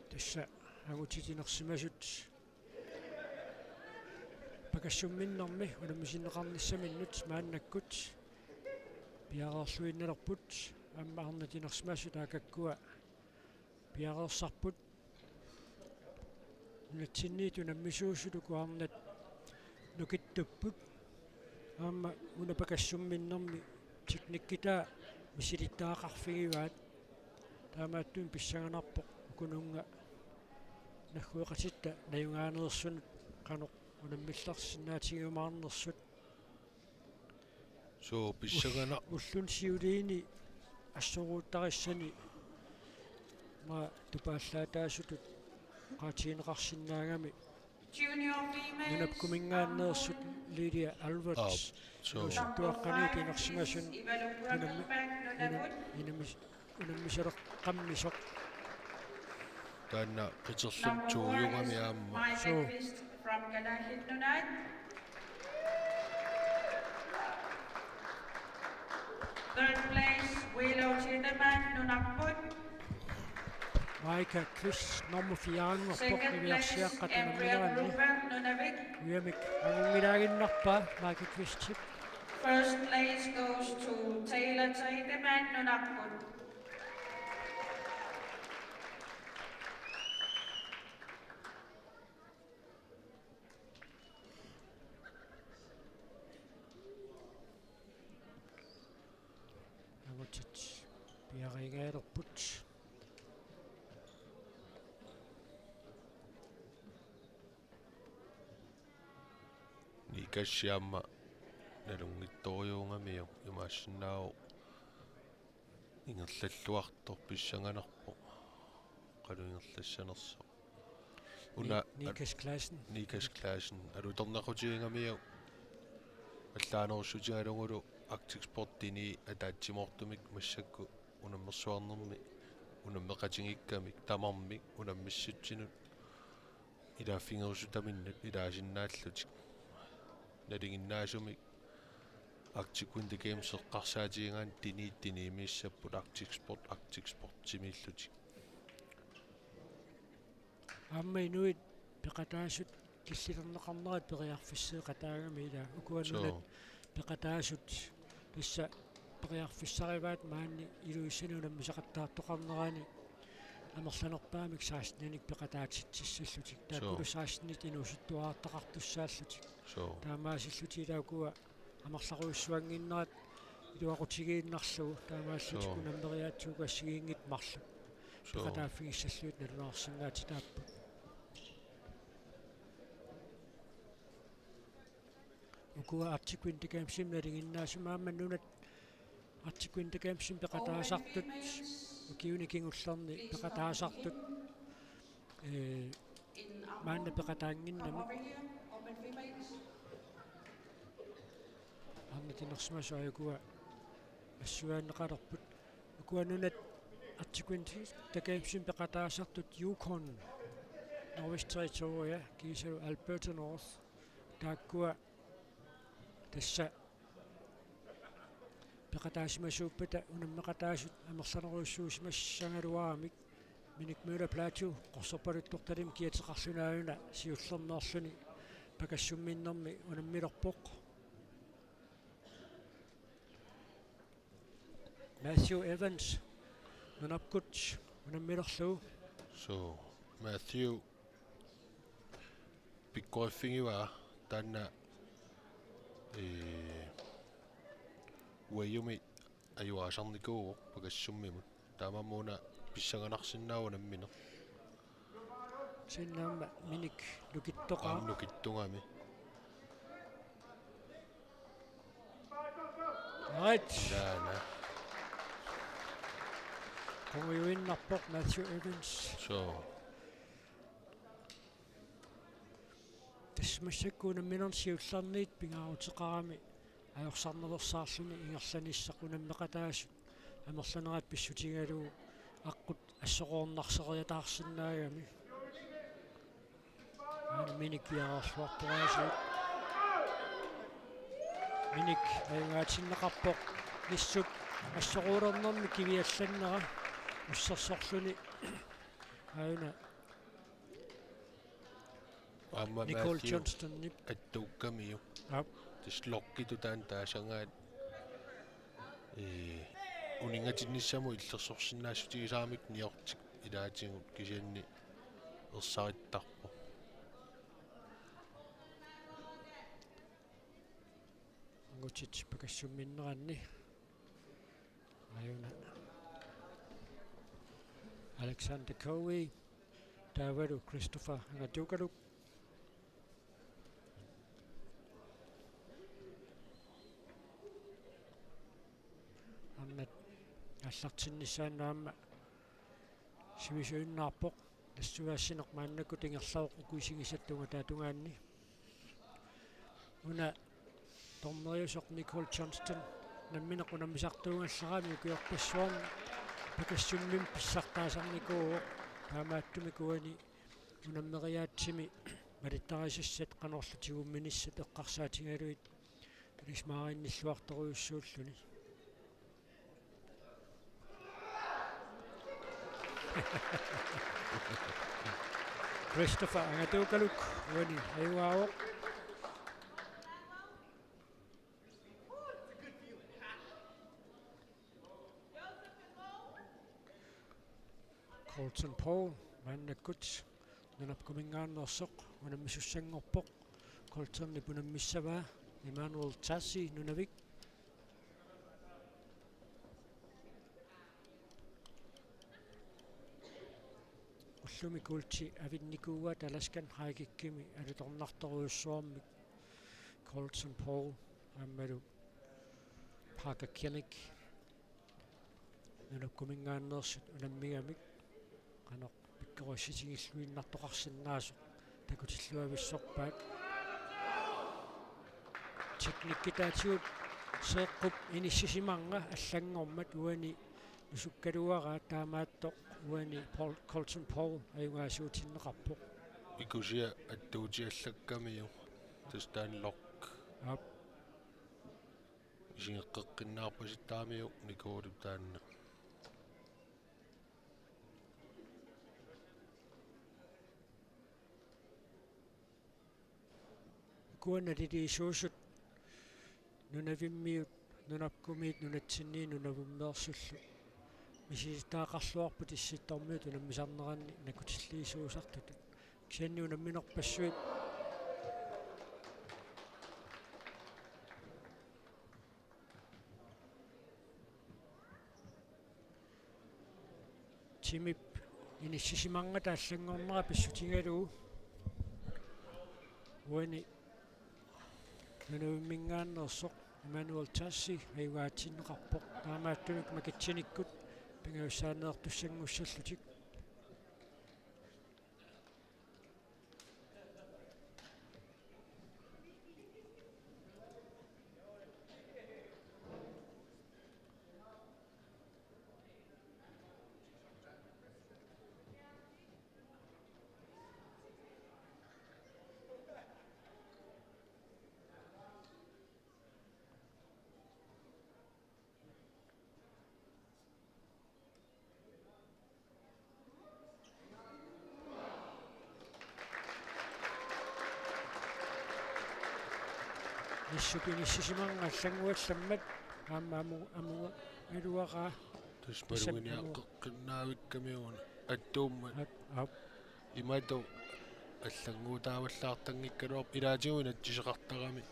Tassa angutit inersimasut pakassumminnermi unammisinneqarnissaminnut maannakkut piareerluinnalerput aamma arnat inersimasut aakakkua piareersarput. Nunatsinniit unammisuusut uku arnat nukittupput. Aamma una pakassumminnermi teknikkitaa misilittagaqarfigivaat. Taamaattumik pissanganarpoq ukununnga naggueqatitta najugaaneersunut qanoq unammillersinnaatigiumaarnersut. Soo, pissanganaq. Ull-, ulluni siuliini assoruuttarissani ma tupaallaataasutut qaatigineqarsinnaagami Junior females. Nunap kuminngaanneersut Lydia Alvarez. Aap, suu. Inuusuttuaqqaniit inersimasut unammi-, unam-, unammisi-, unammisoqarmisoq. Taanna Petersen Number one is toogami aamma. Maja Suu. Kvist from Kalaallit Nunaat. Third place, Willow Tiedemann, Nunarput. Maja Kvist nummer fire-nngorpoq. Second place, niviarsiaqqat April unammineranni. Ruben, Nunavik. Uigamik angunngilaaginnarpaa Maja Kvistip. First place goes to Taylor Tiedemann, Nunarput. Angutit piareerput. Nikasi aamma nalunngitsorujuugamiuk, imaassinnaavoq ingerlalluartoq pissanganarpoq. Qanoq ingerlassanersoq. Una Ni-, Niklas Clausen. Niklas Clausen. Alutornaqqutigigamiuk allaanerussutigalugulu Arctic Sportini ataatsimoortumik massakkut unammersuarnermi unammeqatigiikkamik tamarmik unammissutsinut ilaaffigerusutaminnut ilaasinnaallutik. Nalinginnaasumik Arctic Winter Games eqqarsaatigigaanni tiniit tiniimiissapput Arctic Sport, Arctic Sportsimiillutik. Aamma inuit peqataasut killilerneqarnerat periarfisseeqataagami, ila ukua Suu. Nunat peqataasut tassa periarfissarivaat maani Ilulissani unammisaqattaartoqarnerani amerlanerpaamik seksteninik peqataatitsissallutik. Suu. Taakkulu sekstenit inuusuttuarartaqartussaallutik. Suu. Taamaasillutik ila ukua amerlarujussuannginnerat iluaqutigiinnarlugu, taamaallutik Suu. Unammeriaatsuugut assigiinngitsut marluk Suu. Peqataaffigissallugit nalunaarsinnaatitaapput. Ukua Arctic Winter Gamesimi nalinginnaasumik aamma nunat Arctic Winter Gamesimi peqataasartut, ukiuni kingullerni peqataasartut, ee, maanna peqataannginnamik. Arnat inersimasut ukua nassuiaanneqalerput. Ukua nunat Arctic Winter Gamesimi peqataasartut Yukon, Northwest Territories, kiisalu Alberta North. Taakkua tassa peqataasimasuuppata unammeqataasut amerlanerujussuusimassagaluaramik. Minik Møller Platou qorsorpaluttortalimmi kiateqarluni aajuna siullermeerluni pakassumminnermi unammilerpoq. Matthew Evans, nunarput unammilerlugu. Suu, Matthew pikkoriffigivaa taanna, ee, uajumi ajugaasarnikuuvoq pakassummimut. Taamaammat una pissanganarsinnaavoq unammineq. Kisianni aamma Minik nukittoqaa. Aamma nukittugami. Right. Taanna. Qungujuinnarpoq Matthew Evans. Suu. Tassa massakkut unamminerni siullerniit pingaaruteqarami ajorsarnaveersaarluni ingerlanissaq unammeqataasut amerlanerat pissutigalugu aqqut assoroornarseriataarsinnaagami. Aana Minik piareerluarpoq aasiit. Minik ajugaatinneqarpoq nissut assoruulernermi kiviallannera ussersorluni. Aana Aamma Nicole Matthew Johnstonip. Attuukkamiuk. Aap. Tassa lokkitut taanna taasagaat. Ee, uninngatinnissamut illersorsinnaassutigisaaramik niortik ilaatigut kisianni ersarittarpoq. Angutit pakassumminneranni. Aajuna Alexander Cowie, taavalu Christopher Angatuukalu. Arnat aallartinnissaannut aamma sivisuinnarpoq. Nassuiaassineq maannakkut ingerlavoq uku isigisatta tunngataa tungaanni. Una dommeriusoq Nicole Johnston nammineq unammisartuugallarami ukiorpassuarni pakassummimmi pissartaasarnikuuvoq, taamaattumik uani unammeriaatsimi malittarisassat qanorlu tigumminissat eqqarsaatigalugit ilisimaaginnilluartorujussuulluni. Christopher Angatuukaluk uani ajugaavoq. Colton Paul maannakkut Nunap Kuminngaanneersoq unammisussanngorpoq. Coltonip unammissavaa Emmanuel Tassi, Nunavik. Ullumi kuulti avinnikuuaat Alaskan High Kickimi alutornartorujussuarmik Colton Paul aammalu Parker Killick, Nunap Kuminngaanneersut unammigamik, qanoq pikkorissutigiilluinnartoqarsinnaasoq takutilluavissorpaat. Teknikkitaatigut Seeqqup inissisimanera allanngormat uani nusukkaluaraa, taamaattoq uani Paul, Colton Paul ajugaasuutinneqarpoq. Ikusia attuutiallakkamiuk, tassa taanna lock. Aap. Isigeqqeqqinnaarpasittaramiuk Nikolip taanna. Ukua naliliisuusut nunavimmiut, nunap kumiit nunatsinniit nunavummeersullu misilittagaqarluarput Issittormiut unammisarneranni nakutilliisuusartut. Kisianni unamminerpassuit timip inissisimanera allanngornera pissutigalugu uani Nunavimminngaanneersoq Emmanuel Tassi ajugaatinneqarpoq, taamaattumik makitsinikkut pingajussaanneertussanngussarlutik. Nissuk inissisimanera allannguallammat aamma amu-, amugaluaraa. Tassa malugineqqinnavikkamiuk una attuummat. Aap, aap. Imatut allannguutaavallaartanngikkaluarpoq, ilaatigut inatsiseqartarami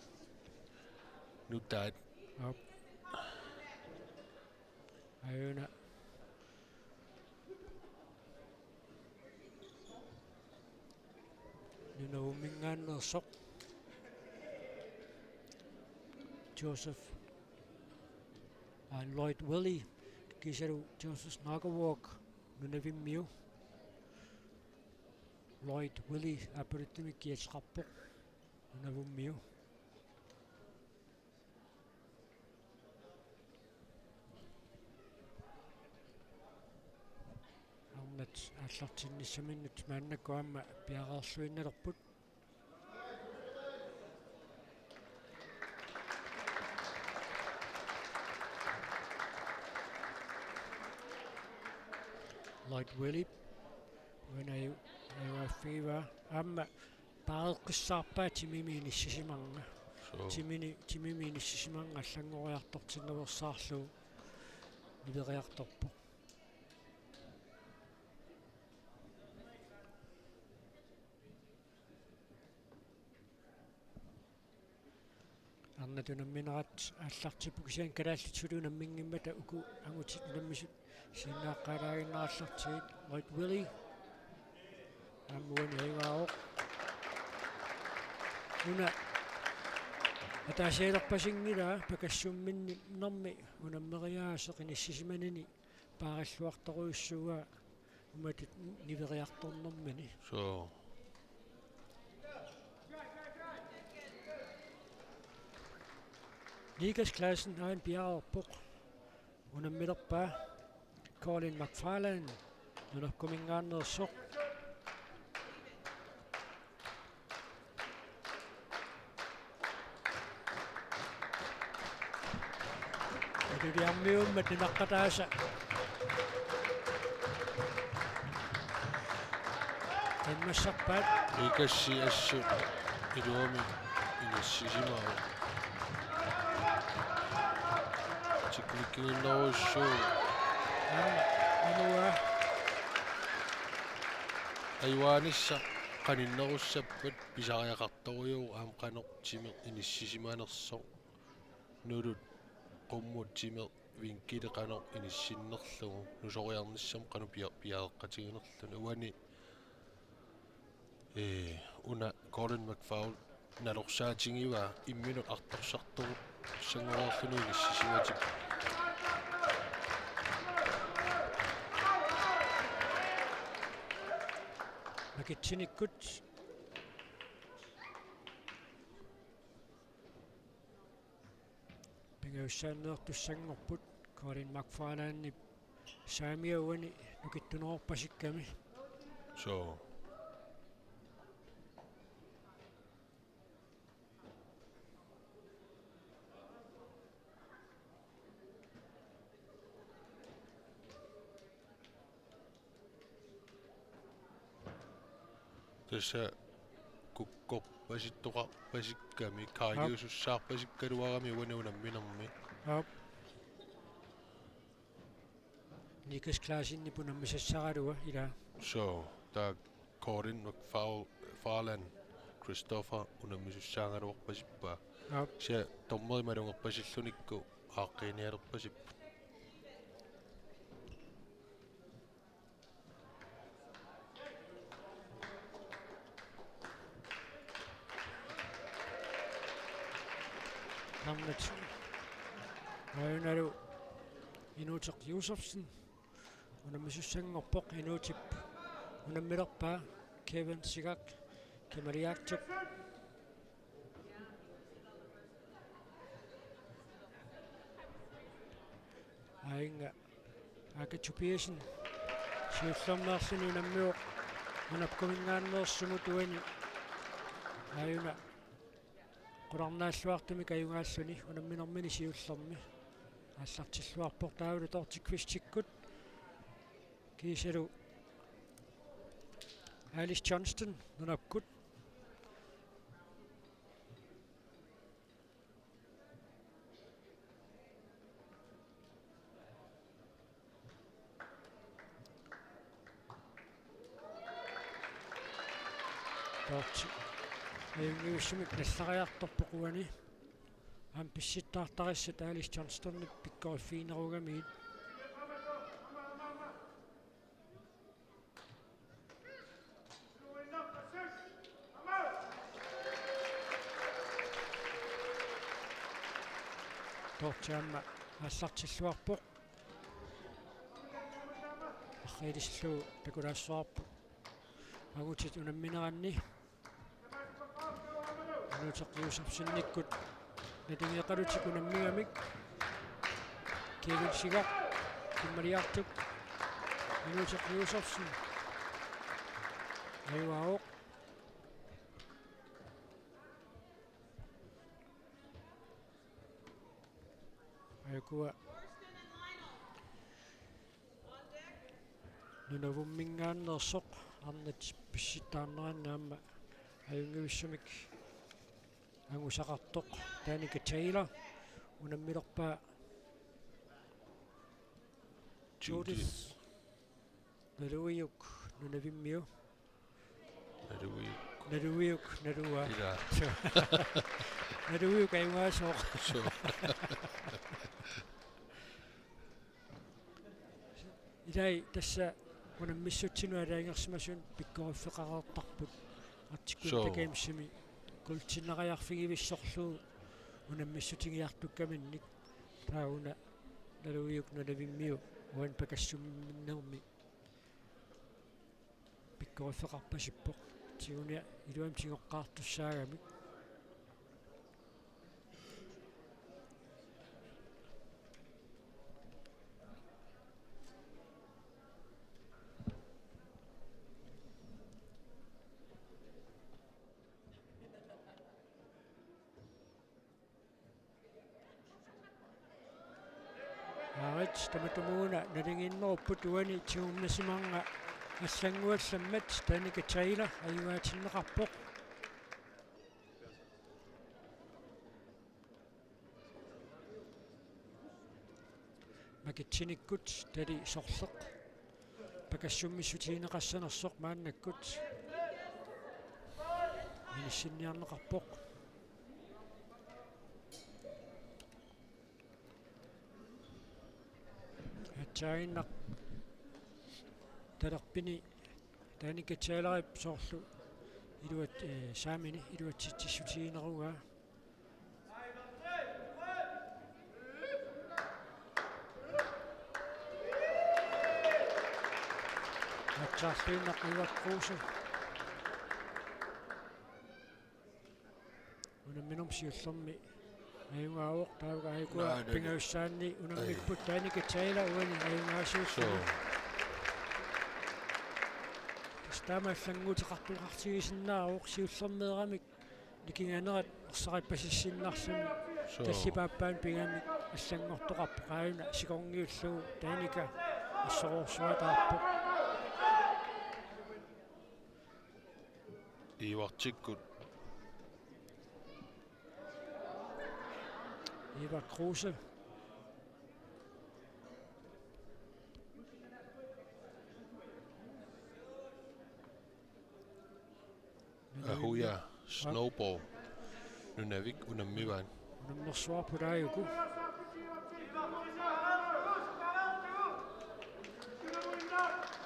nutaat. Aap. Aajuna Nunavumminngaanneersoq Joseph, aa, Lloyd Willie, kiisalu Joseph Nagerwalk Nunavimmiu. Lloyd Willie aappaluttumik kiateqarpoq Nunavummiu. Arnat aallartinnissaminnut maannakkut aamma piareerluinnalerput. Lloyd Willip uani aju-, ajugaaffigaa aamma paareqqissaarpaa timimi inissisimanera. Suu. Timini, timimi inissisimanera allanngoriartortinnaveersaarlugu nileriartorpoq. Arnat unamminerat aallartippoq, kisianni kalaallit suli unamminngimmata uku angutit unammisut isiginnaaqqaalaaginnarallartigit. Lloyd Willie aamma uani ajugaavoq. Una ataasialerpasinngilaa, pakassumminnermi unammeriaaseq inissisimanini paarilluartorujussuuaa Umatut niveriartornermini. So. Niklas Clausen aamma piareerpoq. Unammilerpaa Colin McFarlane, Nunapkuminngaanneersoq. Atuliarmiummat nunaqqataasa. Qimmassarpaat. Ikassi assut iluamik inissisimasoq. Teknikkiginnerussuuvoq. Aamma, aamma. Ajugaanissaq qaninnerussappat pisariaqartorujuuvoq aamma qanoq timeq inissisimanersoq. Nulut qummut timeq vinkili qanoq inissinnerlugu nusoriarnissamut qanoq pia-, piareeqqatiginerluni. Uani, ee, una Colin McFarlane nalorsaatigivaa imminut artorsartorussanngorluni inissisimatip. Makitsinikkut. Pingajussaanneertussanngorput Colin McFarlaneip saamia uani nukittunerorpasikkami. So. Tassa kukkorpasittoqarpasikkami, aap, kaajiusussaarpasikkaluarami uani unamminermi. Aap. Niklas Clausenip unammisassaraluaa ilaa. So, taava Colin McFarl-, Farland Christopher unammisussaagaluarpasippaa. Aap. Kisianni dommerit malugerpasillunikku aaqqiinialerpasipput. Arnat. Aajuna Inuuteq Josefsen unammisussanngorpoq, Inuutip unammilerpaa Kevin Sigak, Kimaliartuk. Aajuna Aake Tobiassen siullermeerluni unammivoq Nunapkuminngaanneersumut uani. Aajuna qularnaalluartumik ajugaalluni unamminermini siullermi. Aallartilluarpoq taavalu Dorthe Kvisttikkut. Kiisalu Alice Johnston nunapkut. Dorthe ajunngivissumik nallariartorpoq uani. Aamma pissittaartarissat Alice Johnstonip pikkoriffiginerugamiit. Dorthe aamma aallartilluarpoq. Arriilisillugu takulaassavarput angutit unammineranni. Inuuteq Josefsenikkut natigeeqalutik unammigamik. Kevin Sigak, Kimaliartuk, Inuuteq Josefsen. Ajugaavoq. Ajukua Nunavumminngaanneersoq arnat pissittaarneranni aamma ajunngivissumik angusaqartoq Danica Taylor, unammilerpaa Judith. Judith Naluiuk Nunavimmiu. Naluiuk. Naluiuk, Nalua. Ilaa. Naluiuk ajugaasoq. Suu. Ilai tassa unammissutsinut aalajangersimasunut pikkoriffeqareertarput. Arctic Winter Gamesimi kuultinnariarfigivissorlugu unammissutigiartukkaminnik. Taava una Naluiuk Nunavimmiu uani pakassumminnermi periffeqarpasippoq. Tiguniaq iluamik tigoqqaartussaagamik. Aarit, tamatumuuna nalinginnerupput, uani tigummisimannga allannguallammat. Danica Taylor ajugaatinneqarpoq. Makitsinikkut Tali Sorleq pakassummissutigineqassanersoq maannakkut inissinniarneqarpoq. Aatsaannaq talerpini Danica Taylorip soorlu iluat-, eh, saamini iluatsitsissutiginerugaa. Aatsaarluinnaq Ivar Kruse. Unamminermi siullermi ajugaavoq, taava aajuku Naa, naa, naa. Pingajussaanni unammipput. Ai. Danica Taylor uani ajugaasuulluni. Sure. Tassa taama allannguuteqartoqartigisinnaavoq, siullermeeramik nikinganerat ersarippasissinnarluni. Sure. Tallipaappaanut pigamik allanngortoqarpoq, aajuna sikorngiullugu Danica assorsuataarpoq. Ivartikkut. Ivar Kruse. Ahuja Snowball. Nunavik unammivaat. Unammersuarput aajuku.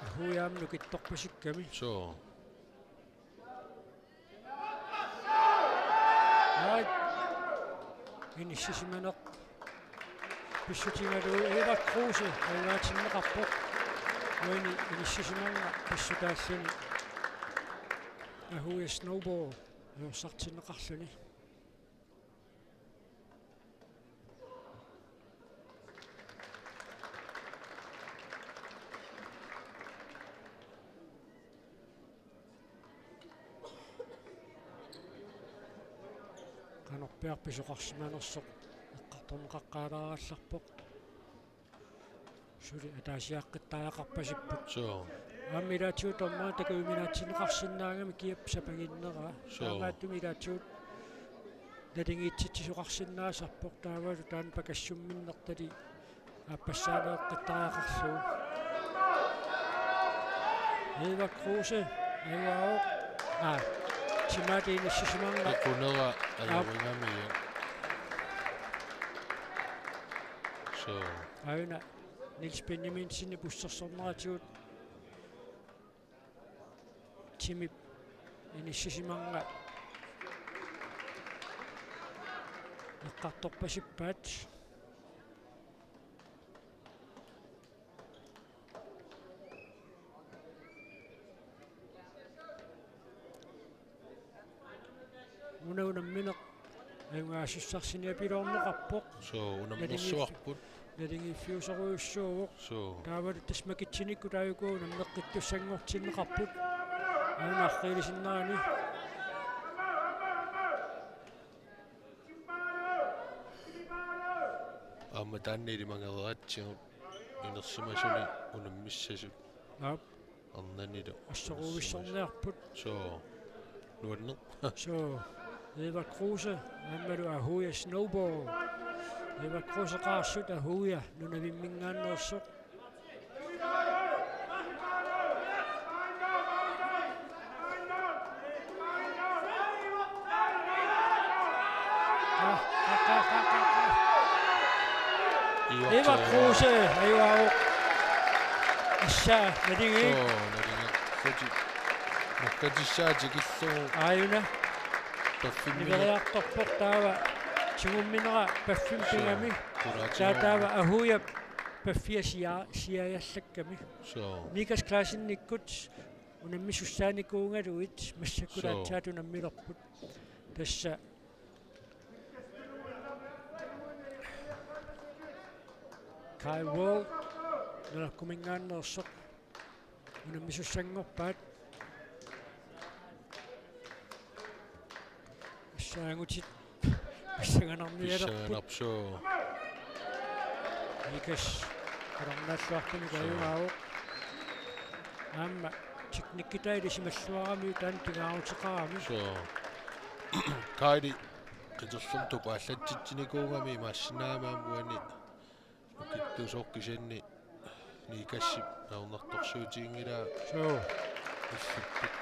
Ahuja aamma nukittorpasikkami. Sure. Ai. Inissisimaneq pissutigalugu Ivar Kruse ajugaatinneqarpoq. Uani inissisimannga pissutaalluni Ahuja Snowball ajorsartinneqarluni. Qanorpiaq pisoqarsimanersoq eqqartorneqaqqaalaarallarpoq. Suli ataasiaqqittariaqarpasipput. Sure. Aamma ilaatigut dommerit takujuminaatsinneqarsinnaagami kiap sapaginneraa. Sure. Taamaattumik ilaatigut naligiitsitsisoqarsinnaasarpoq, taavalu taanna pakassumminnertali aappassaaneeqqittariaqarlugu. Ivar Kruse ajugaavoq. Aa, timaat inissisimannga. Akunera ajorigami. Sure. Aajuna Niels Benjaminsenip ussersorneratigut timip inissisimannga eqqartorpasippaat. Una unammineq ajugaasussarsiorniapiloorneqarpoq. Sure, unammersuarput. Naligiiffi-, naligiiffiusorujussuuvoq. Sure. Taavalu tassa makitsinikkut aajuku unammeqqittussanngortinneqarput. Aamma arriilisinnaani. Aamma taanna ilimagereeratsigu inersimasuni unammissasut. Aap. Arnanilu. Assoruuvissorniarput. Sure. Nuanneq. Sure. Ivar Kruse, aammalu Ahuja Snowball. Ivar Kruse qaarsut, Ahuja Nunavimminngaanneersoq. Ivar Kruse ajugaavoq. Assa, nalingi. Soo, nalingi. Soti. Nakkatissaa tikillugu. Aajuna. Paffimmineq. Niveriartorpoq taava. Tigumminera paffimmi pigami. Soo. Taa taava Ahujap paffia sia-, siajallakkami. Soo. Nikas Klaasenikkut Unammisussaanikuugaluit massakkut Soo. aatsaat unammilerput. Tassa Kai Wall, Nunarkuminngaanneersoq, unammisussanngorpaat. Assaangutit pissanganarnialerput. Pissanganarpoq, soo. Nikas, qanornaalluartumik Soo. ajugaavoq. Aamma teknikkitaa ilisimalluarami taanna pingaaruteqarami. Soo. Kaili qiterlumik tupaallaatsitsinikuugami imaassinnaagami aamma uani nukittusoq, kisianni Nikasip ajornartorsiutiginngilaa. Soo. Illipput.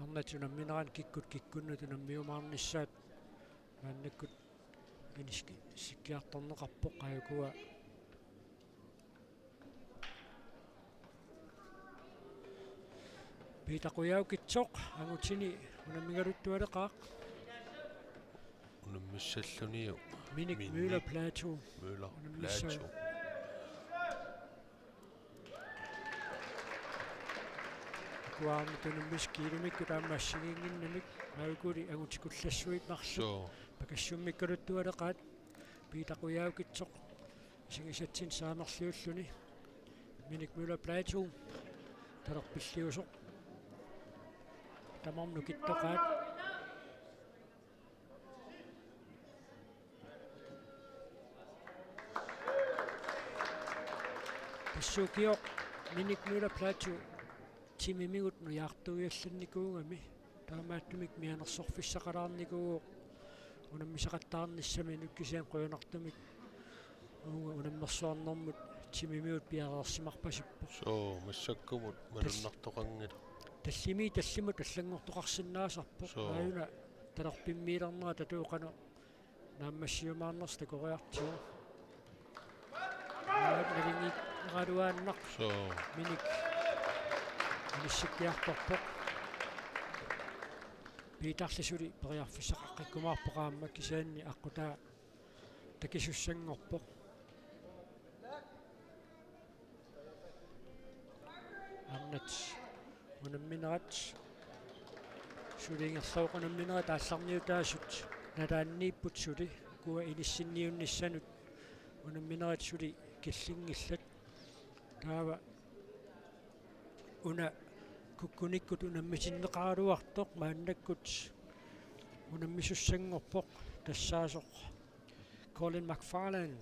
Arnat unammineranni kikkut kikkunnut unammiumaarnissaat maannakkut inis-, inissikkiartorneqarpoq, aajuku Peter Kujaukitsoq angutini unammigaluttualeqaaq. Unammissalluniuk. Minik Minik Møller Platou. Møller unammissaa. Platou. Akuaarnut unammisat kiilumikkut aamma assigiinnginnamik, aajukuli angutikullassuit marluk. Soo. Pakassummikkaluttualeqaat. Peter Kujaukitsoq isigisatsinni saamerliulluni. Minik Møller Platou talerpilliusoq. Tamarmik nukittoqaat. Tassa ukioq Minik Møller Platou timimigut nujaartuiallannikuugami. Taamaattumik mianersorfissaqalaarnikuuvoq unammisaqattaarnissaminut, kisianni qujanartumik uunga unammersuarnermut timimigut piareersimarpasippoq. Soo, massakkumut malunnartoqanngilaq. Tallimi tallimut allanngortoqarsinnaasarpoq. Soo. Aajuna talerpimmiilernera tatuuqanu naammassiumaarnersoq takoriartigu. Aap, nalingikkaraluaannaq. Soo. Minik inissikkiartorpoq. Peterli suli periarfissaqaqqikkumaarpoq aamma, kisianni aqqutaa takisussanngorpoq. Arnat unamminerat suli ingerlavoq, unamminerat aallarniutaasut nalaanniipput suli, ukua inissinniunnissanut unamminerat suli killinngillat. Taava una kukkunikkut unammitinneqaraluartoq maannakkut unammisussanngorpoq, tassaasoq Colin McFarlane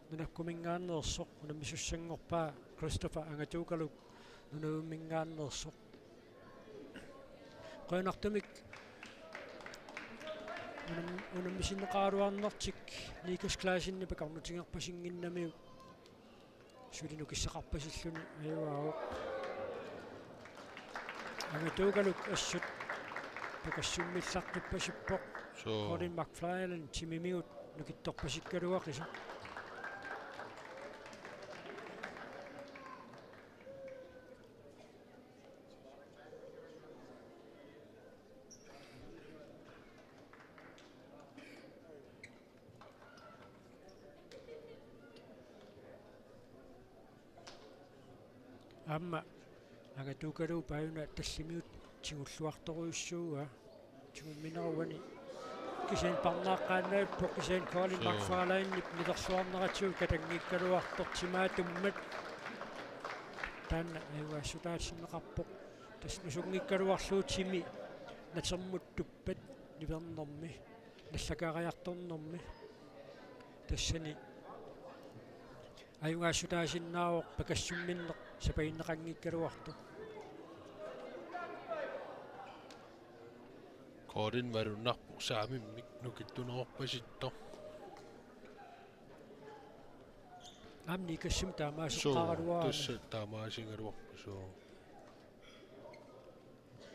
Nunarkuminngaanneersoq, unammisussanngorpaa Christopher Angatuukalu Nunavumminngaanneersoq. Qujanartumik unam-, unammisinneqaraluarnertik Nikas Claessenip akornutigerpasinnginnamiuk suli nukissaqarpasilluni ajugaavoq. Angatuukaluk assut pakassummillaqqippasippoq. Soo. Colin McFarlane timimigut nukittorpasikkaluaqisoq. Aamma Angatuukalu paajuna tallimiut tigulluartorujussuuaa. Tigummineruani kisianni parnaaqqaannavippoq, kisianni Colin Soo. McFarlanep nilerluarneratigut katanngikkaluartoq timaatummat. Taanna ajugaassutaatinneqarpoq. Tassa nusunngikkaluarlugu timi natermut tuppat nipernermi, nallakaariartornermi. Tassani ajugaassutaasinnaavoq pakassumminneq sapaginneqanngikkaluartoq. Colin malunnarpoq saamimmik nukittunerorpasittoq. Aamma Nikassimut taamaaseqqaaraluarami. Soo, tassa taamaasigaluarpoq, soo.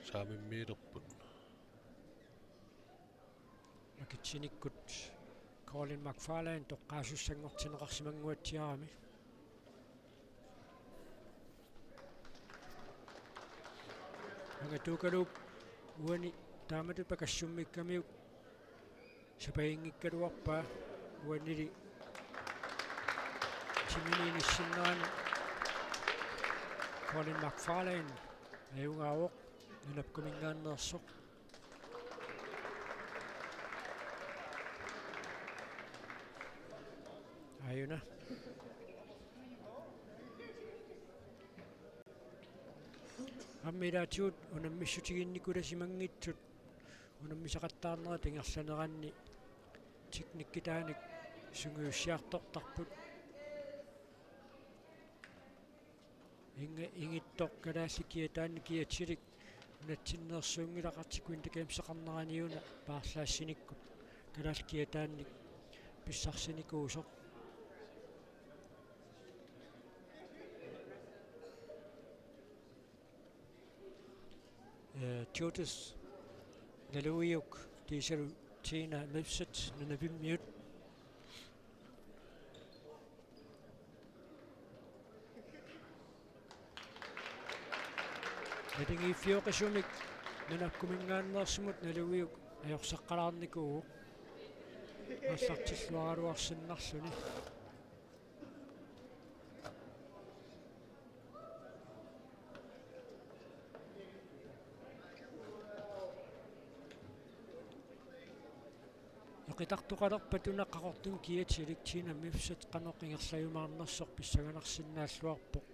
Saamimmiilerput. Makitsinikkut Colin McFarlane toqqaasussanngortinneqarsimannguatsiarami. Angatuukaluup uani taamatut pakassummikamiuk sapaginngikkaluarpaa, uanili Timini inissinnerani Colin McFarlane ajugaavoq, nunapkuminngaanneersoq. Aajuna. Aamma ilaatigut unammissutiginnikkulasimanngitsut unammisaqattaarnerat ingerlaneranni teknikkitaanik sungiussiartortarput. Inge-, ingittoq kalaallit kiataanni kiatilik nunatsinneersuunngilaq Arctic Winter Gameseqarnerani una paarlaassinikkut kalaallit kiataannik pissarsinikuusoq. Eh, Judith Naluiuk, Diesel Tina Mepset, Nunavimmiut. Nalingiiffioqisumik nunapkuminngaanneersumut Naluiuk ajorsartulaarnikuuvoq. Aallartilluaraluarsinnarluni. Eqitartoqalerpat una Qaqortumi kiatilik Tina Mepset qanoq ingerlajumaarnersoq pissanganarsinnaalluarpoq.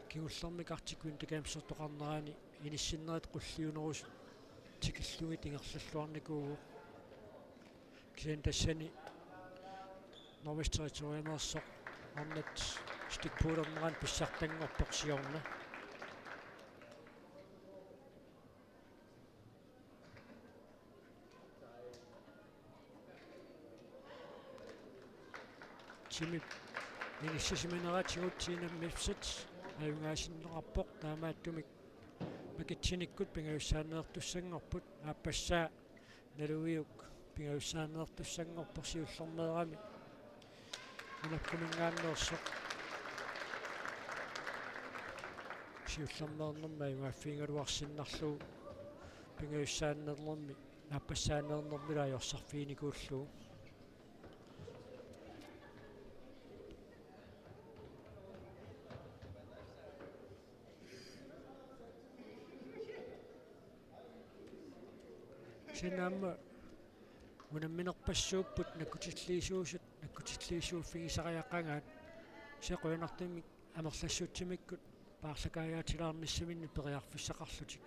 Kingullermik Arctic Winter Gamesertoqarnerani inissinnerit qulliunerusut tikillugit ingerlalluarnikuuvoq. Kisianni tassani Northwest Territoriameersoq arnat stikpuulernerani pissartanngorpoq siorna. Timip inissisimaneratigut Tina Mepset ajugaasinneqarpoq, taamaattumik makitsinikkut pingajussaanneertussanngorput. Aappassaa Naluiuk pingajussaanneertussanngorpoq siullermeerami. Nunapkuminngaanneersoq siullermeernermi ajugaaffigigaluarsinnarlugu, pingajussaanneernermi, aappassaaneernermilu ajorsarfiginikuullugu. Kisianni aamma unamminerpassuupput nakkutilliisuusut, nakkutilliisuuffigisariaqagaat. Kisianni qujanartumik amerlassutsimikkut paarlakaajaatilaarnissaminnik periarfissaqarlutik.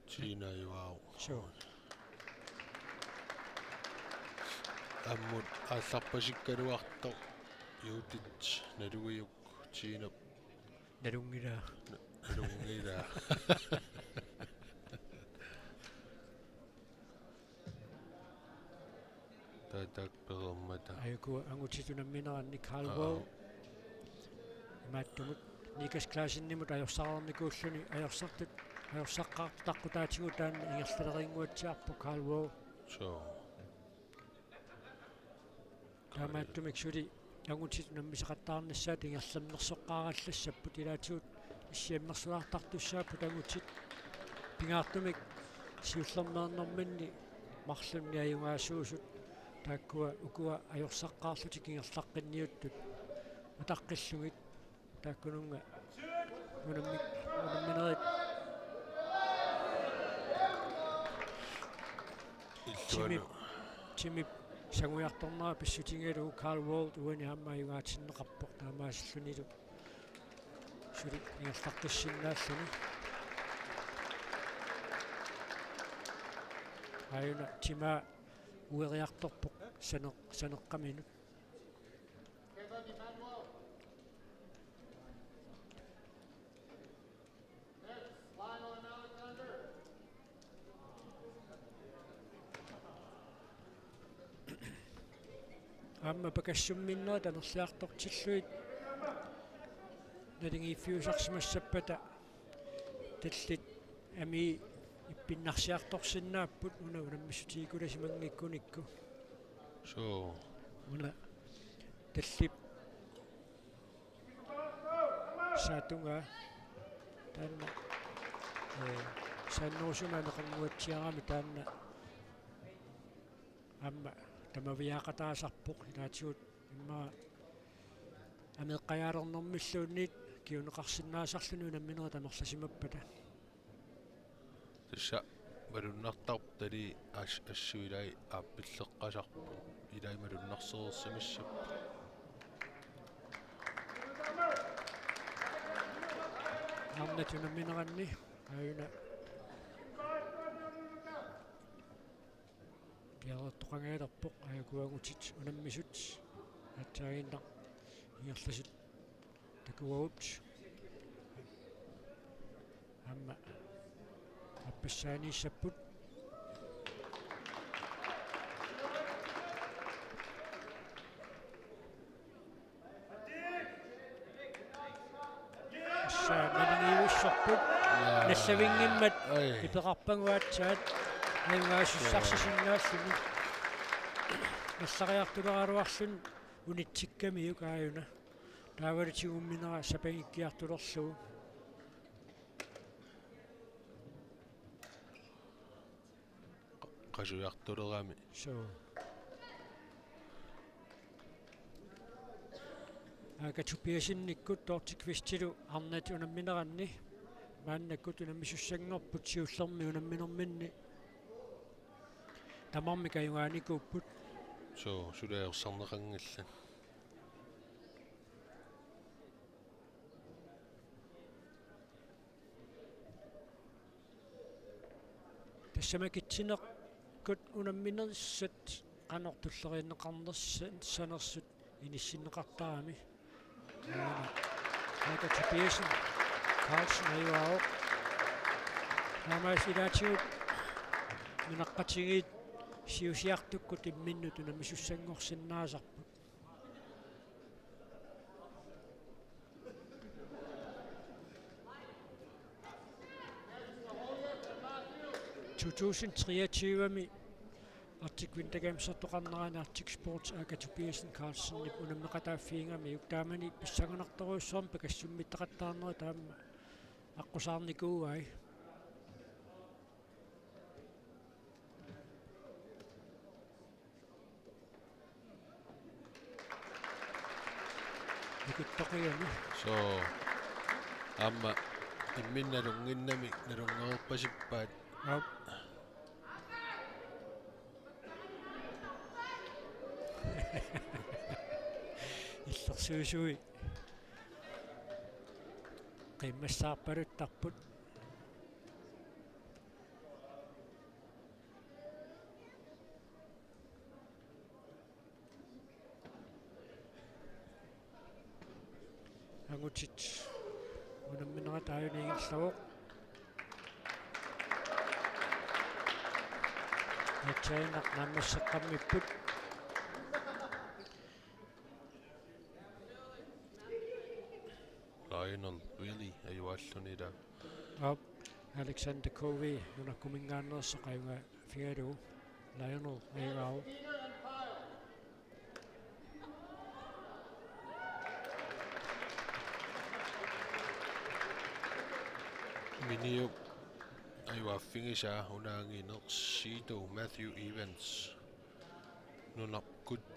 Tina ajugaavoq. Suu. Ammut aallarpasikkaluartoq Judith Naluiuk Tinap. Nalunngilaa. Na-, nalunngilaa. Tatak pereermata. Ajuku angutit unammineranni Carl Aa. Wall. Imaattumut Nikas Claessenimut ajorsaqarnikuulluni ajorsartut, ajorsaqqaartut aqqutaatigut taanna ingerlalerinnguatsiarpoq Carl Wall. Suu. Taamaattumik suli angutit unammisaqattaarnissaat ingerlannersoqqaarallassapput, ilaatigut issiammersulaartartussaapput angutit. Pingaartumik siullermeernerminni marlunni ajugaasuusut taakkua ukua ajorsaqqaarlutik ingerlaqqinniuttut utaqqillugit. Taakkununnga unammi-, unamminerit. Illualu. Timip, Timip sangujartornera pissutigalugu Carl Wall uani aamma ajugaatinneqarpoq taamaasillunilu suli ingerlaqqissinnaalluni. Aajuna Timaa ueriartorpoq sane-, saneqqaminut. Aamma pakassumminnerit amerliartortillugit naligiiffiusarsimassappata tallit amii ippinnarsiartorsinnaapput, una unammissutigikulasimanngikkunikku. Suu. Una tallip saatungaa taanna, ee, saannerusumik ameqannguatsiarami taanna aamma tamaviaaqataasarpoq, ilaatigut immaqa ameeqqajaalernermilluunniit kinguneqarsinnaasarluni unamminerit amerlasimappata. Tassa malunnartarpoq tali as-, assut ilai aappilleqqasarput. Ilai malunnarsereersimassapput. Arnat unammineranni aajuna piareertoqangaalerpoq, aajuku angutit unammisut. Aatsaannguaq ingerlasut takuagut. Aamma aappassaaniissapput. Tassa naligiivissorput. Jaa. Nassavinngimmat. Ai. Ipeqarpagut aatsaat. Ajugaasussarsisinnaalluni. Nassariartuleraluarluni unitsikkamiuk aajuna. Taavalu tigumminera sapangikkiartulerlugu. Qa-, qasujartulerami. Suu. Aaka Tobiassenikkut Dorthe Qvistilu arnat unammineranni maannakkut unammisussanngorput siullermik unamminerminni tamarmik ajugaanikuupput. Suu, suli ajorsarneqanngillat. Tassa makitsineqartut unamminersut qanoq tulleriinneqarnersa-, sanersut inissinneqartarami. Aana. Aaka Tobiassen Carlsen ajugaavoq. Taamaasilluni ilaatigut nunaqqatigiit siusiartukkut imminnut unammisussanngorsinnaasarput. To tusind treogtyve-mi Arctic Winter Gamesertoqarnerani Arctic Sports Aaka Tobiassen Carlsenip unammeqataaffigigamikku, taamani pissanganartorujussuarmik pakassummittaqattaarnerit taama aqqusaarnikuuai. Nikittoqiami. Suu. Aamma imminut nalunnginnami nalunngereerpasippaat. Aap. Illersuisui. Qimmassaarpaluttarput. Angutit unamminerat aajuna ingerlavoq. Aatsaannguaq naammasseqqammipput. Lionel Willy ajugaalluni ilaa. Aap, Alexander K V nunaqquminngaanneersoq ajugaafigalugu. Lionel ajugaavoq. Miniup ajugaaffigisaa unaanngineq Situ Matthew Evans. Nunarput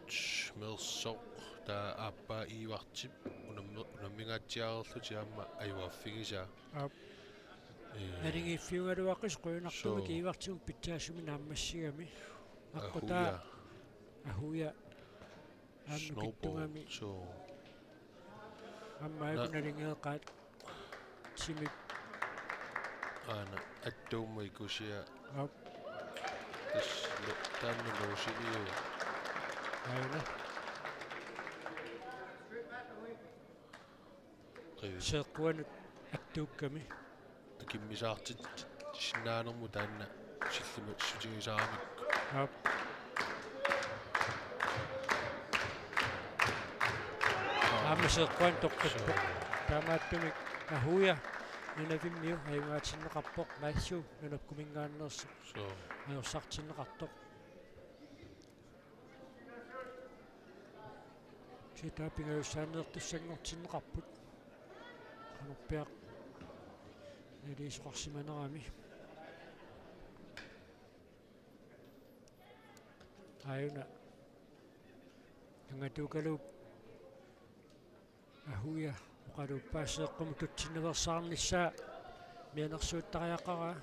meersoq taava aappaa Ivartip unammi-, unammingaatsiareerlutik aamma ajugaaffigisaa. Aap. Ee. Naligiiffiugaluaqis qujanartumik. Suu. Ivartimut pitsaasumik naammassigami. Aqqutaa. Ahuja. Ahuja. Aamma Snowball. Kittugami. Suu. Aamma aajuku Na- naligeeqaat. Timip. Aana attuumma ikusia. Aap. Tassa lo-, taanna loosiliu. Aana. Qivi. Seeqquanut attuukkami. Akimmisaartitsinnaanermut taanna sillimut sutigisaaramikku. Aap. Aamma seeqquanut toqqippoq. Suu. Taamaattumik Ahuja nunavimmiu ajugaatinneqarpoq, Matthew nunaqquminngaanneersoq. Suu. Ajorsartinneqartoq. Sitaa pingajussaanneertussanngortinneqarput. Qanorpiaq naliisoqarsimanerami. Aajuna. Angatuukaluup Ahuja oqaluuppaa seeqqumut tutsinnaveersaarnissaa mianersuuttariaqaraa.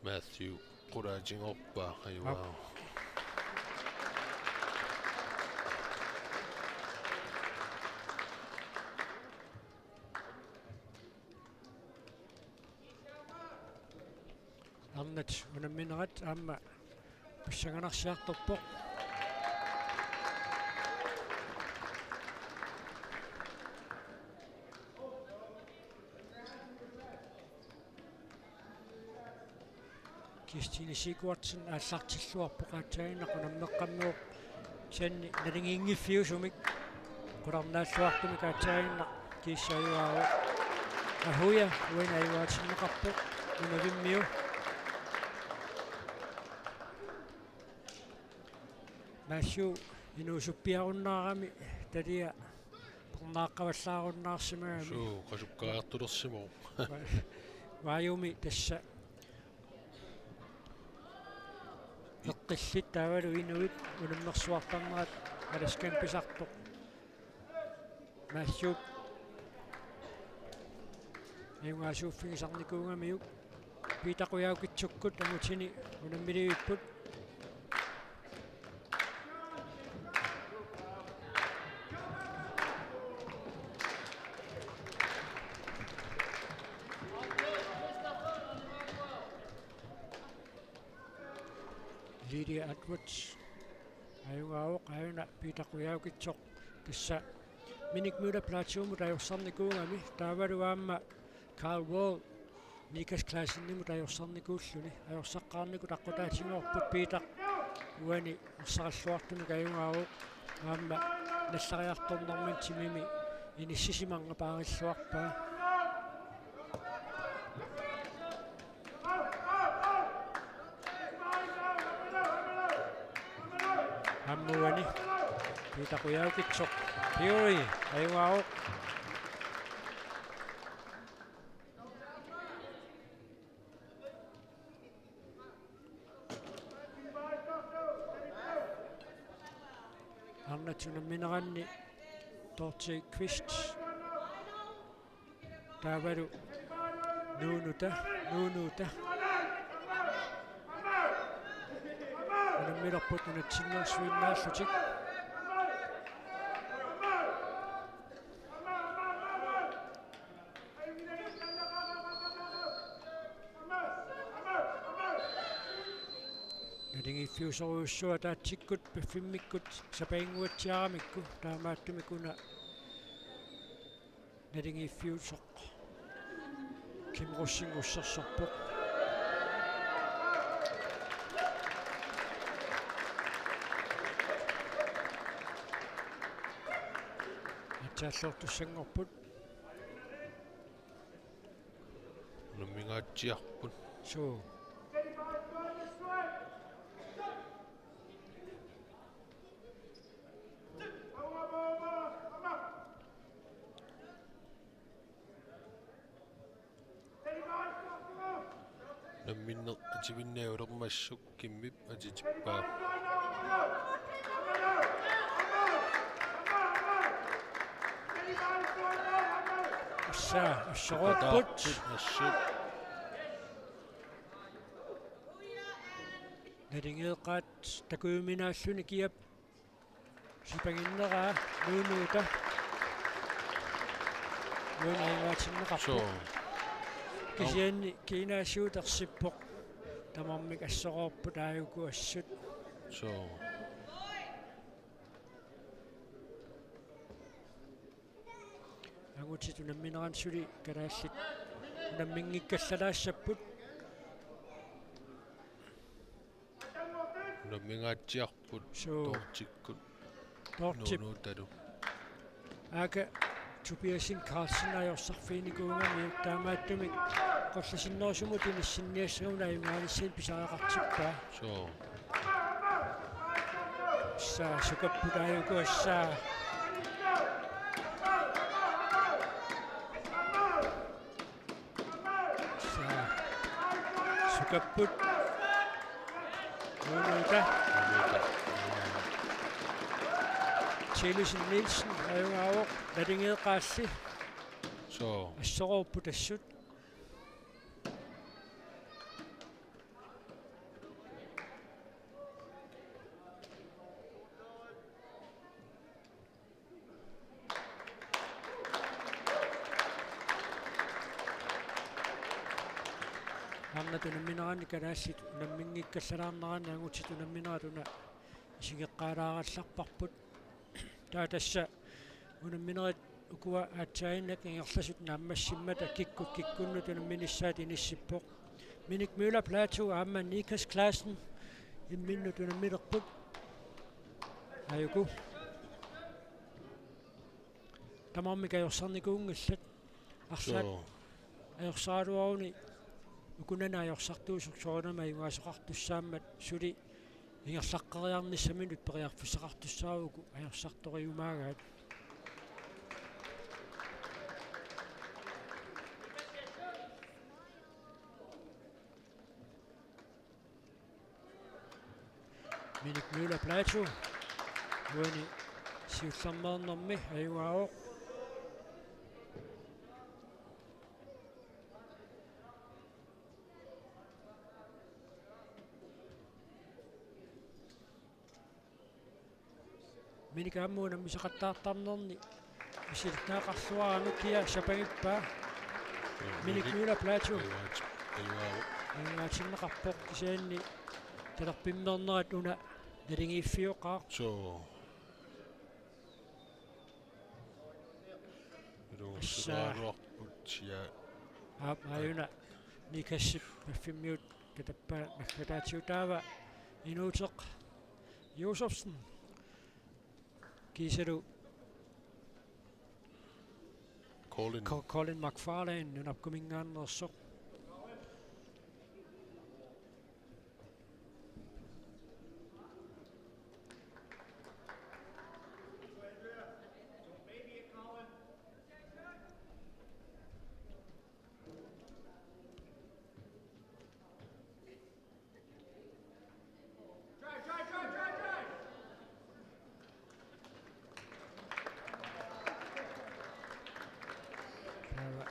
Matthew qulaatigorpaa, ajugaavoq. Arnat unamminerat aamma pissanganarsiartorpoq. Kirstine Sigurdsen aallartilluarpoq, aatsaannaq unammeqqammerpoq. Kisianni naligiinngiffiusumik qularnaalluartumik aatsaannaq kiissajuaavoq. Ahuja uani ajugaatinneqarpoq, nunavimmiu. Matthew inuusuppiarunnaarami, talia parnaaqqavallaarunnaarsimagami. Suu, qasukkariartulersimavoq. Vaajumi tassa eqqillit taavalu inuit unammersuartarnerat Alaskami pisartoq. Matthew ajugaasuuffigisarnikuugamiuk. Peter Qujaukitsukkut angutini unammilivipput. Lydia Edwards ajugaavoq, aajuna Peter Qujaukitsoq. Tassa Minik Møller Plateaumut ajorsarnikuugami, taavalu aamma Carl Wall Nikas Claessenimut ajorsarnikuulluni. Ajorsaqqaarnikut aqqutaatigoorput Peter uani arsaralluartumik ajugaavoq, aamma nallariartornermini timimi inissisimanngapaarilluarpaa. Aamma uani Peter Qujaukitsoq. Fury ajugaavoq. Arnat unammineranni Dorthe Kvist. Taavalu Nuunuta, Nuunuta. Unammilerput nunatsinniarsuinnaallutik. Naligiiffiusorujussuaq ataatsikkut piffimmikkut sapinnguatsiaramikku, taamaattumik una naligiiffiusoq Kim Rosing ussersorpoq. Atsaalluartussanngorput. Unammingaatsiarput. Suu. Unamminneq ativinneq ulermassuk Kimmip atitippaa. Assaa, assoroopput. Assut. Naligeeqaat takujuminaalluni kiap sipanginneraa Nuunuuta. Nuunuutinneqarpoq. Suu. Kisianni kiinaasiut ersippoq. Tamarmik assoroorput aajuku assut. Suu. Angutit unammineranni suli kalaallit unamminngikkallarpaat. Unammingaatsiarput. Suu. Dorthikkut. Dorthip. Nuunuutalu. Aaka Tobiasen Carlsen ajorsarfiginikuugami, taamaattumik qullasinnerusumut inissinniassaguni ajugaanissamut pisariaqartippaa. Suu. Assaa, sukapput aajuku assaa. Kapput. Unuta. Unuta. Tillesen Nielsen, ajugaavoq, naligeeqqaalli. Suu. Assoroopput assut. Arnat unammineranni kalaallit unamminngikkallarnerani angutit unamminerat una isigeqqaalaarallarparput. Taava tassa unamminerit ukua aatsaannaq ingerlasut naammassimmata kikkut kikkunnut unamminissaat inissippoq. Minik Møller Platou aamma Nikas Klassen imminnut unammilerput. Ajuku. Tamarmik ajorsarnikuunngillat. Arlaat. Suu. Ajorsaraluaruni ukunani ajorsartuusoq soorunami ajugaasoqartussaammat suli ingerlaqqeriarnissaminut periarfissaqartussaavugut ajorsartorujumaagaat. Minik Møller Platou. Uani siullermeernermi ajugaavoq. Minik aamma unammisaqattaartarnerni misilittagaqarluaraangat kia sapangippaa. Minik Møller Platou. Ajugaat-, ajugaavoq. Ajugaatinneqarpoq kisianni talerpimmeernerat una naligiiffioqaaq. Suu. Tassa. Iluarsilaarluarput sia. Aap, aajuna Nikasip maffimmiut katappaa naggataatigut taava Inuuteq Josefsen. Kiisalu Colin. Co-, Colin McFarlane, nunapkuminngaanneersoq. Taava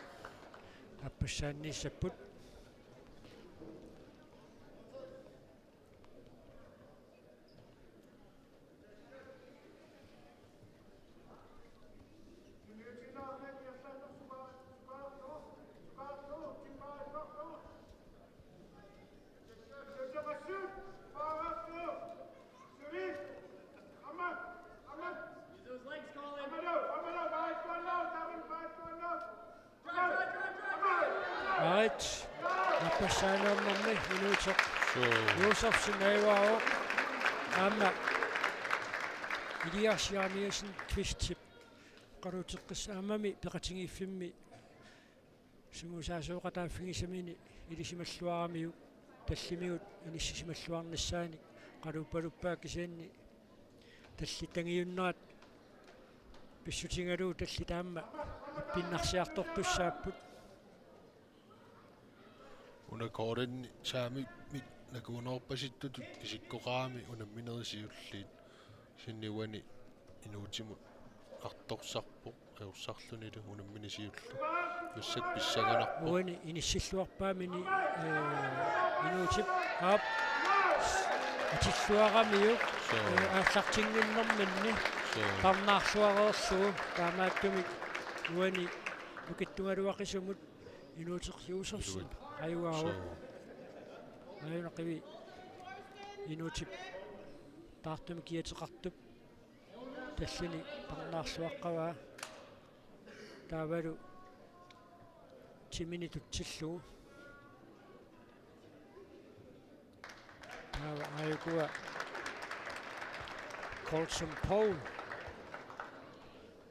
appassaanniissapput. Arit, appassaaniarnermi Inuuteq. Suu. Josefsen ajugaavoq. Aamma Elias Jeremiassen Kvistip oqaluuteqqissaaq aammami peqatigiiffimmi sungiusaasooqataaffigisamini ilisimalluaramiuk tallimigut inissisimalluarnissaanik oqaluuppaluppaa kisianni tallit angiunnerat pissutigalugu tallit aamma ippinnarsiartortussaapput. Una Gordon saamimik nakuunoorpasittutut isikkoqarami unamminerit siulliit. Kisianni uani Inuutimut artorsarpoq ajorsarlunilu unammineq siulleq. Massakkut pissanganarpoq. Uani inissilluarpaamini, eh, Inuutip aap atilluaramiuk, suu, eh, aallartinnginnerminni, suu, parnaarluareerlugu taamaattumik uani nukittugaluaqisumut Inuuteq Josefsen. Iluat. Ajugaavoq. Suu. Aajuna qivi Inuutip taartumik kiateqartup tallini parnaarluaqqavaa. Taavalu timini tutsillugu. Taava aajukua Colson Paul.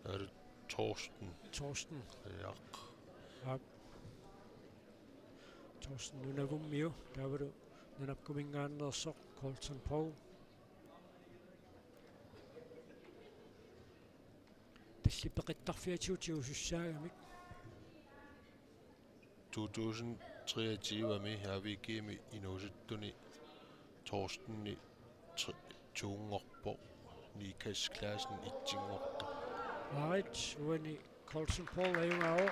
Taavalu Thorsten. Thorsten. Jaak. Aap. Thorsten Nunavummiu, taavalu nunapkuminngaanneersoq Colson Paul. Tallit peqittarfiatigut tigusussaagamik. To tusind treogtyve-mi A V G-mi inuusuttuni Thorsteni tre-, to-nngorpoq, Nikas Clausen et-inngortoq. Right, uani Colson Paul ajugaavoq.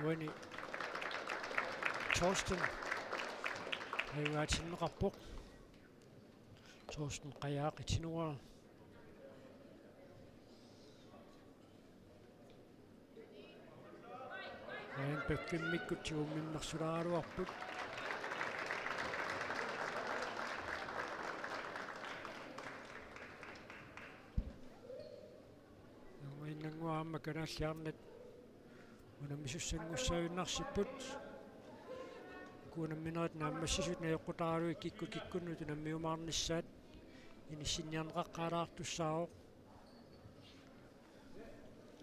Uani Thorsten ajugaatinneqarpoq. Thorsten Qajaaq et-inuara. Aajuna P F-imikkut tigummiussilaaraluarput. Nuummiinnannguaq aamma kalaallit arnat unammisussanngussagunarsipput. Uku unamminerit naammassisut najoqqutaralugu kikkut kikkunnut unammiumaarnissaat inissinniarneqaqqaalaartussaavoq.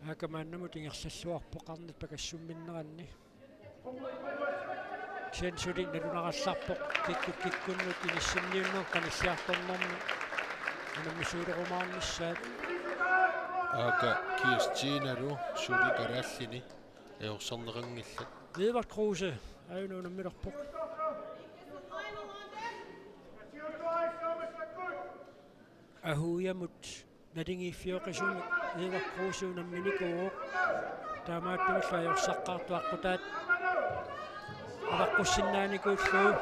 Aamma maannamut ingerlalluarpoq arnat pakassumminneranni. Kisianni suli nalunarallarpoq kikkut kikkunnut inissinniunneq qanilliartornermi unammisuulerumaarnissaat. Aamma Kirstinalu suli kalaallini ajorsarneqanngillat. Edvard Kruse aajuna unammilerpoq. Ahuiamut naligiiffioqisumik Edvard Kruse unamminikuuvoq. Taamaattumillu ajorsaqqaartoq aqqutaat avaqqussinnaanikuullugu.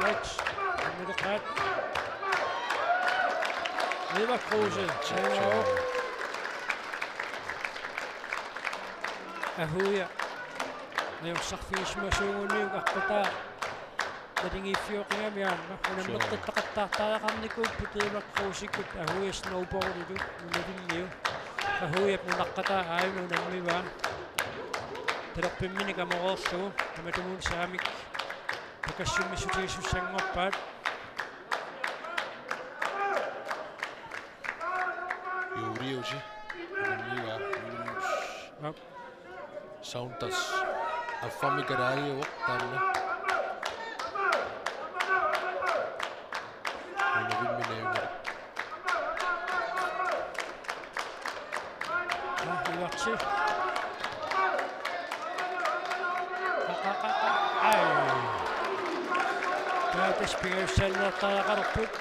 Right. Unammileqaat. Edvard Kruse. Ahuja. Ajorsarfigisimasuuguniuk aqqutaa naligiiffioqigami aamma unammeqqittaqattaartariaqarnikuupput Edvard Krusekkut Ahuja snowboardilu nunavinniu. Ahujap nunaqqataa aajuna unammivaa. Talerpimminik amoreerlugu tamatumuuna saamik pakassummiissutigisussanngorpaat. Juliusi. Unammiva. Julius. Aap. Saunders. Affami kalaalioq taanna. Unavimmi najugaq. Aa, ivarsi. Qa, qa, qa, qa. Ai. Taava tassa pingajussaanniartariaqalerput.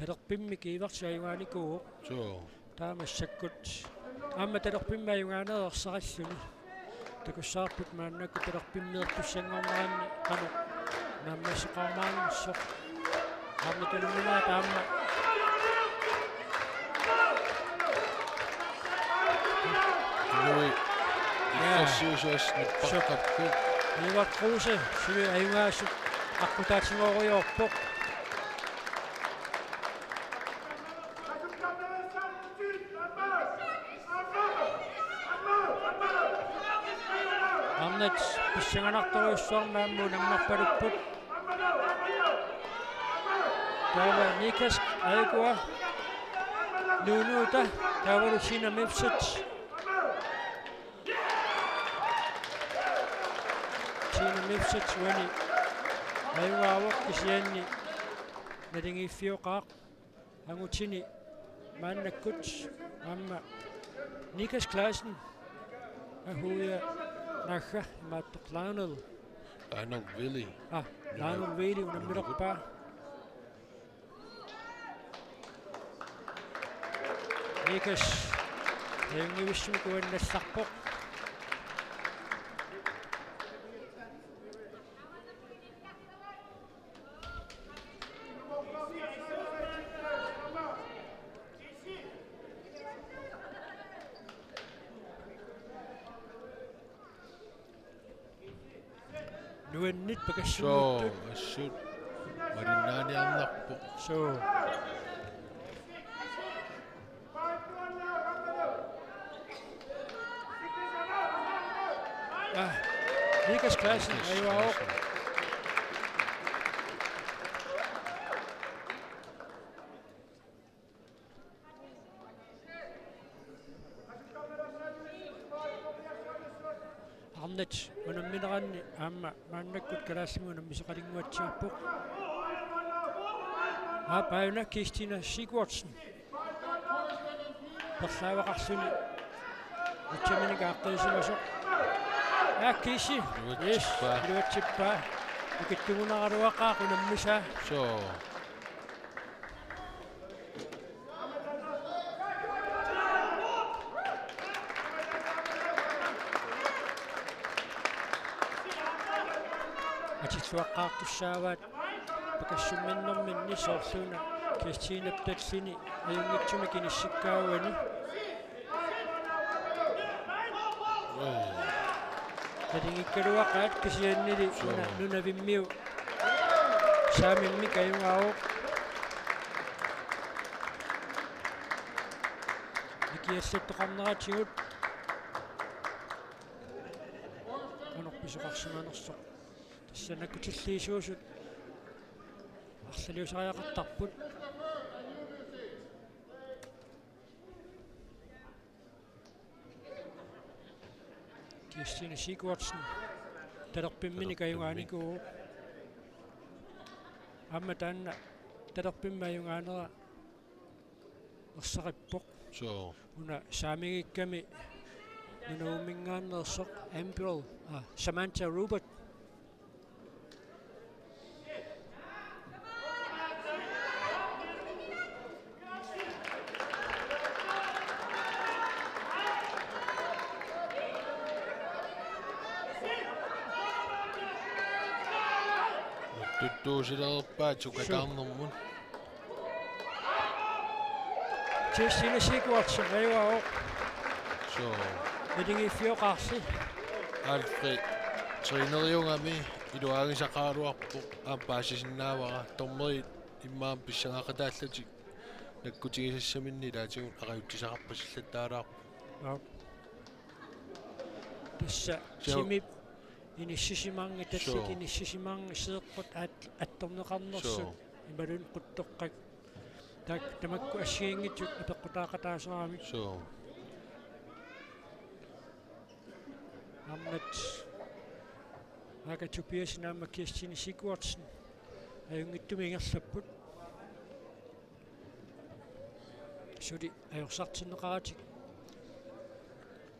Talerpimmik Ivarsi ajugaanikuuvoq. Suu. Taava massakkut aamma talerpimmik ajugaaneq ersarilluni. Takussavarput maannakkut talerpimmeertussanngorneranni qanoq naammassisoqarumaarnersoq. Aamma tunumminaa taama. Inuit. Ja. Iffassuusuas nippaqqapput. Edvard Kruse, suli ajugaasut aqqutaatigooriarpoq. Arnat pissanganartorujussuarmik aamma unammerpalupput. Taava Nikas Aigua. Nuunuuta. Taavalu Tina Mifsud. Tina Mifsud uani ajugaavoq kisianni naligiiffioqaaq. Angutini maannakkut aamma Nikas Clausen, Ahuja naagga imaattoq Lionel. Lionel Willy. Ah, Lionel Willy unammilerpaa. Nikas ajunngivissumikkut uannallarpoq. Uannit pakassunnguuttut. Soo, assut. Malinnaaniarnarpoq. Soo. Ah, Niklas Clausen, Niklas ajuaavoq. Clausen. Arnat unammineranni aamma maannakkut kalaallimut unammisoqalinnguatsiarpoq. Aap, aajuna Kirstine Sigurdsen. Perlaavaqarluni. Utsaminik aaqqiisimasoq. Aa, Kiisi. Yes, iluatsippaa. Iluatsippaa. Ukittugunaraluaqaaq unammisaa. Soo. Atilluaqqaartussaavaat pakassummernarminni soorluuna Kirstine Petersenip ajunngitsumik inissikkaanni. Nalinngikkaluaqaat kisiannili una nunavimmiu saamimmik ajugaavoq. Nikiallattoqarneratigut qanoq pisoqarsimanersoq. Tassa nakkutilliisuusut arlaliusariaqartarput. Kirstine Sigurdsen talerpimminik ajugaanikuuvoq. Aamma taanna talerpimmik ajugaanera ersarippoq. Soo. Una saamigikkami Nunavuminngaanneersoq Ambril, ah, Samantha Rupert. Tuttuusilerpaat sukataarnermut. Kirstine Sigurdsen ajugaavoq. Soo. Nalingiiffioqaarsi. Alfred træneriugami iluaagisaqaraluarpoq, aamma paasisinnaavara, dommerit immaqa pissangaaqataallatik nakkutigisassaminnik ilaatigut aqagutsisaqarpasillattaalaarpoq. Aap. Tassa Soo. Timip inissisimanngit, tassik Soo. Inissisimanngit seeqqut at-, attorneqarnersut. Soo. Imaluunniit quttoqqat. Taak tamakku assigiinngitsut apeqqutaaqataasaramik. Soo. Arnat Aaka Tobiassen aamma Kirstine Sigurdsen ajunngitsumik ingerlapput. Suli ajorsartinneqaratik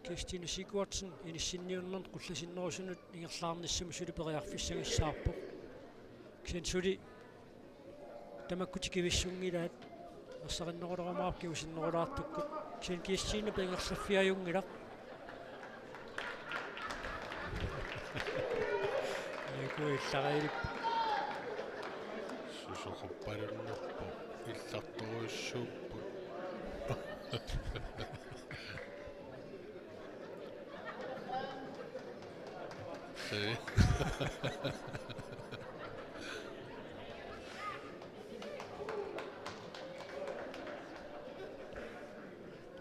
Kirstine Sigurdsen inissinniunnerni qullasinnerusunut ingerlaarnissamut suli periarfissagissaarpoq. Kisianni suli tamakku tikivissunngilaat, ersarinnerulerumaarput kingusinnerulaartukkut. Kisianni Kirstine ingerlaffiajunngilaq. Aajuku illariilippoq. Susoqarpalunnerpoq, illartorujussuupput. Ee.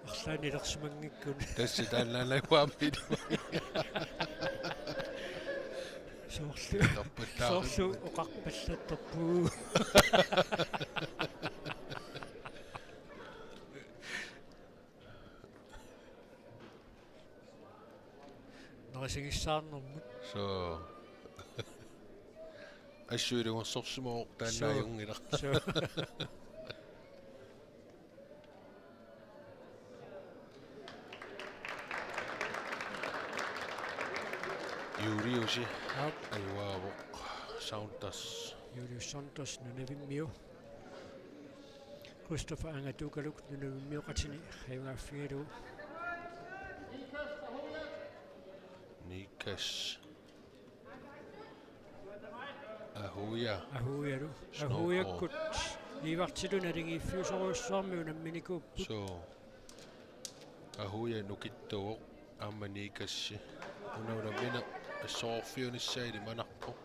Arlaanni ilersimanngikkuni. Tassa taannaannaguammi. Soorlu. Ilerpallaarami. Soorlu oqarpallattorpuu. Nerisagissaarnermut. Soo. Assut ilungersorsimavoq. Soo. Taannaajunngilaq. Soo. Juliusi. Aap. Ajugaavoq. Saunders. Julius Saunders, nunavimmiu. Christopher Angatuukaluk nunavimmioqatini ajugaaffigalugu. Nikas. Ahuja. Ahujalu. Snorko. Ahujakkut Ivartilu nalingiiffiusorujussuarmik unamminikuupput. Soo. Ahuja nukittuvoq aamma Nikassi. Una unammineq assorfiunissaa ilimanarpoq.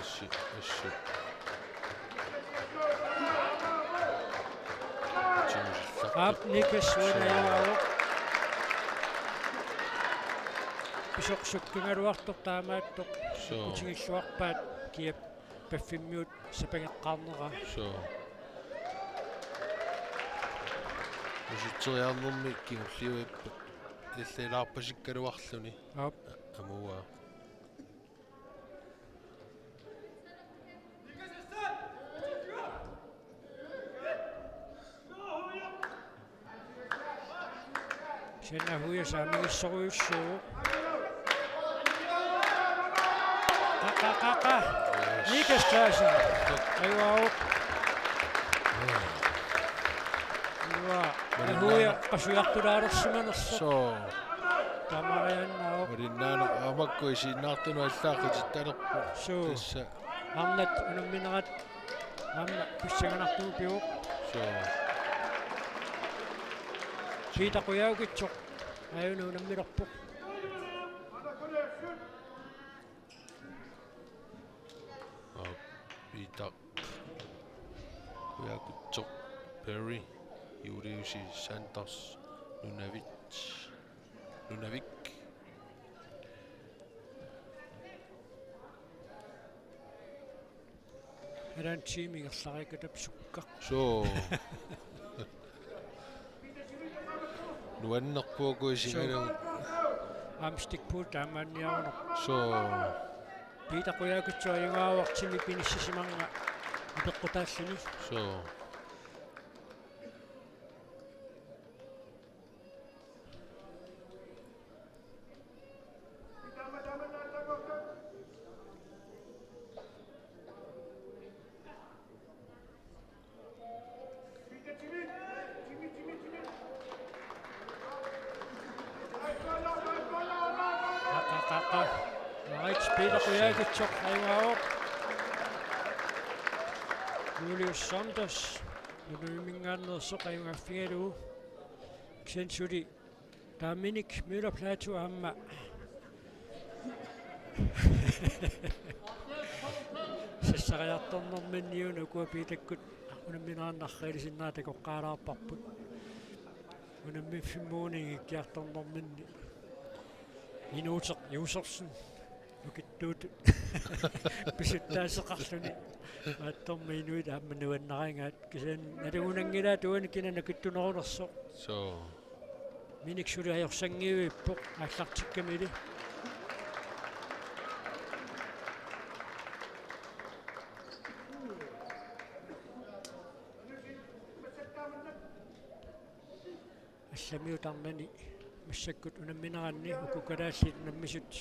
Assi, assi. Aap, Nikes uani ajugaavoq. Pisoq sukkigaluartoq taamaattoq. Suu. Utigilluarpaat kiap paffimmiut sapangeqqaarnera. Suu. Usutteriarnermi kingulliuippoq. Illilaarpasikkaluarluni. Aap. Amuaa. Kisianni Ahuja saamigissorujussuuvoq. Qa, qa, qa, qa. Nikes Clausen. Ajugaavoq. Ajugaa. Ahuja qasujartulaalersimanersoq. Suu. Taamariaannaavoq. Malinnaana aamakku isiginnaartunut allaat qitittalerpoq. Suu. Tassa. Arnat unamminerat aamma pissanganartugut pivoq. Suu. Piita Qujaukitsoq aajuna unammilerpoq. Aa, Piita Qujaukitsoq, Perry, Juliusi Sanders, Nunavik. Nunavik. Alan tiimi ingerlariikkat apsukkaq. Suu. Nuannerpoq uku isigalugu. Suu. Aamma stikpuut taamaanniarunarpoq. Suu. Piita Qujaukitsoq ajugaavoq timip inissisimanera apeqqutaalluni. Suu. Qa, qa, qa, qa. Right, Piita Qujaukitsoq ajugaavoq. Julius Saunders, Nunavimminngaanneersoq ajugaaffigalugu. Kisianni suli Taamminik Møller Platou aamma. Sassariartornerminni una ukua Piitakkut unamminerannik arriilisinnera takoqqaalaarparput. Unammiffimmuunik ikkiartornerminni. Inuuteq Josefsen. Nukittuutut pisuttaasoqarluni. Maattormi inuit aamma nuannarigaat. Kisianni nalugunanngilaat uani kina nukittunerunersoq. Suu. Minik suli ajorsanngiivippoq aallartikkamili. Allamiut arnani massakkut unammineranni uku kalaallit unammisut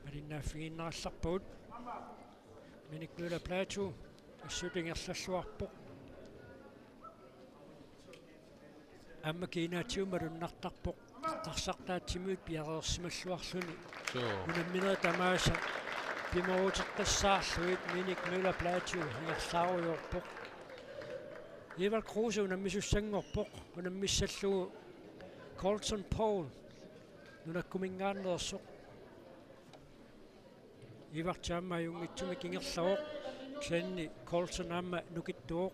malinnaaffigiinnarallarpagut. Minik Møller Platou assut ingerlalluarpoq. Aamma kiinaatsigut malunnartarpoq eqqarsartaatsimigut piareersimalluarluni. Suu. Unamminerit tamaasa pimooruteqqissaarlugit Minik Møller Platou ingerlaarujoorpoq. Evald Kruse unammisussanngorpoq, unammissallugu Colton Paul, Nunakkuminngaanneersoq. Evald aamma ajunngitsumik ingerlavoq, kisianni Colton aamma nukittuvoq.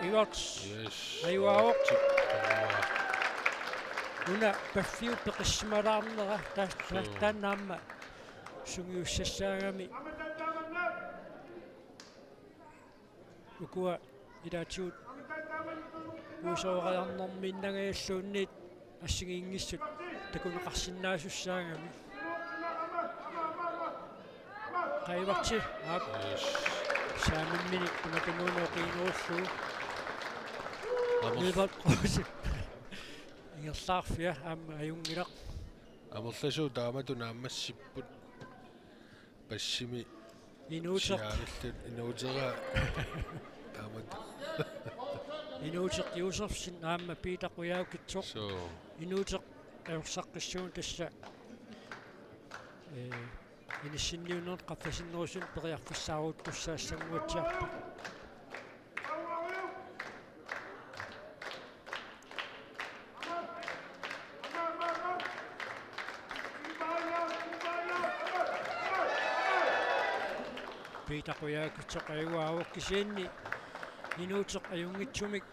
Evald. Yes. Ajugaavoq. Una paffiup peqissimalaarnera ta-, ta-, Suu. Taanna aamma sungiussassaagami. Ukua ilaatigut uisoorariarnermiinnangajalluunniit assigiinngissut takuneqarsinnaasussaagami. Qaivarti, aap. Yes. Saamimminik unamminerup qiinerullugu. Aamma. Evald Kruse. Ingerlaarfia aamma ajunngilaq. Amerlasuut taamatut naammassipput. Passimi. Inuuteq. Siaavilluni inuutera. Taamatut. Inuuteq Josefsen aamma Piita Qujaukitsoq. Suu. Inuuteq ajorsaqqissuuvoq tassa. Ee, inissinniunnermut qaffasinnerusunik periarfissaaruttussaassanguatsiarpoq. Peter Qujaukitsoq ajugaavoq, kisianni inuuteq ajunngitsumik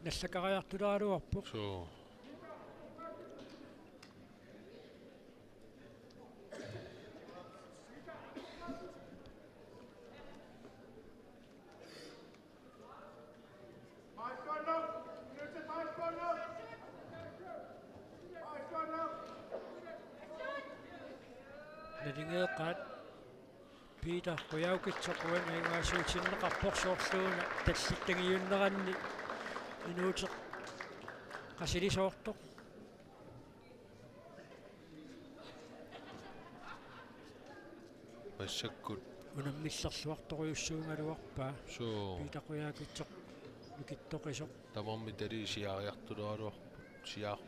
nallakariartuleraluarpoq. Suu. Nalingeeqaat. Peter Qujaukitsoq uani ajugaasuutinneqarpoq, soorluuna tallittanngiunneranni inuuteq qasilisoortoq. Massakkut unammillerluartorujussuugaluarpaa. Suu. Peter Qujaukitsoq nukittoqisoq. Tamarmik tali siaariartuleraluarput, siaar-,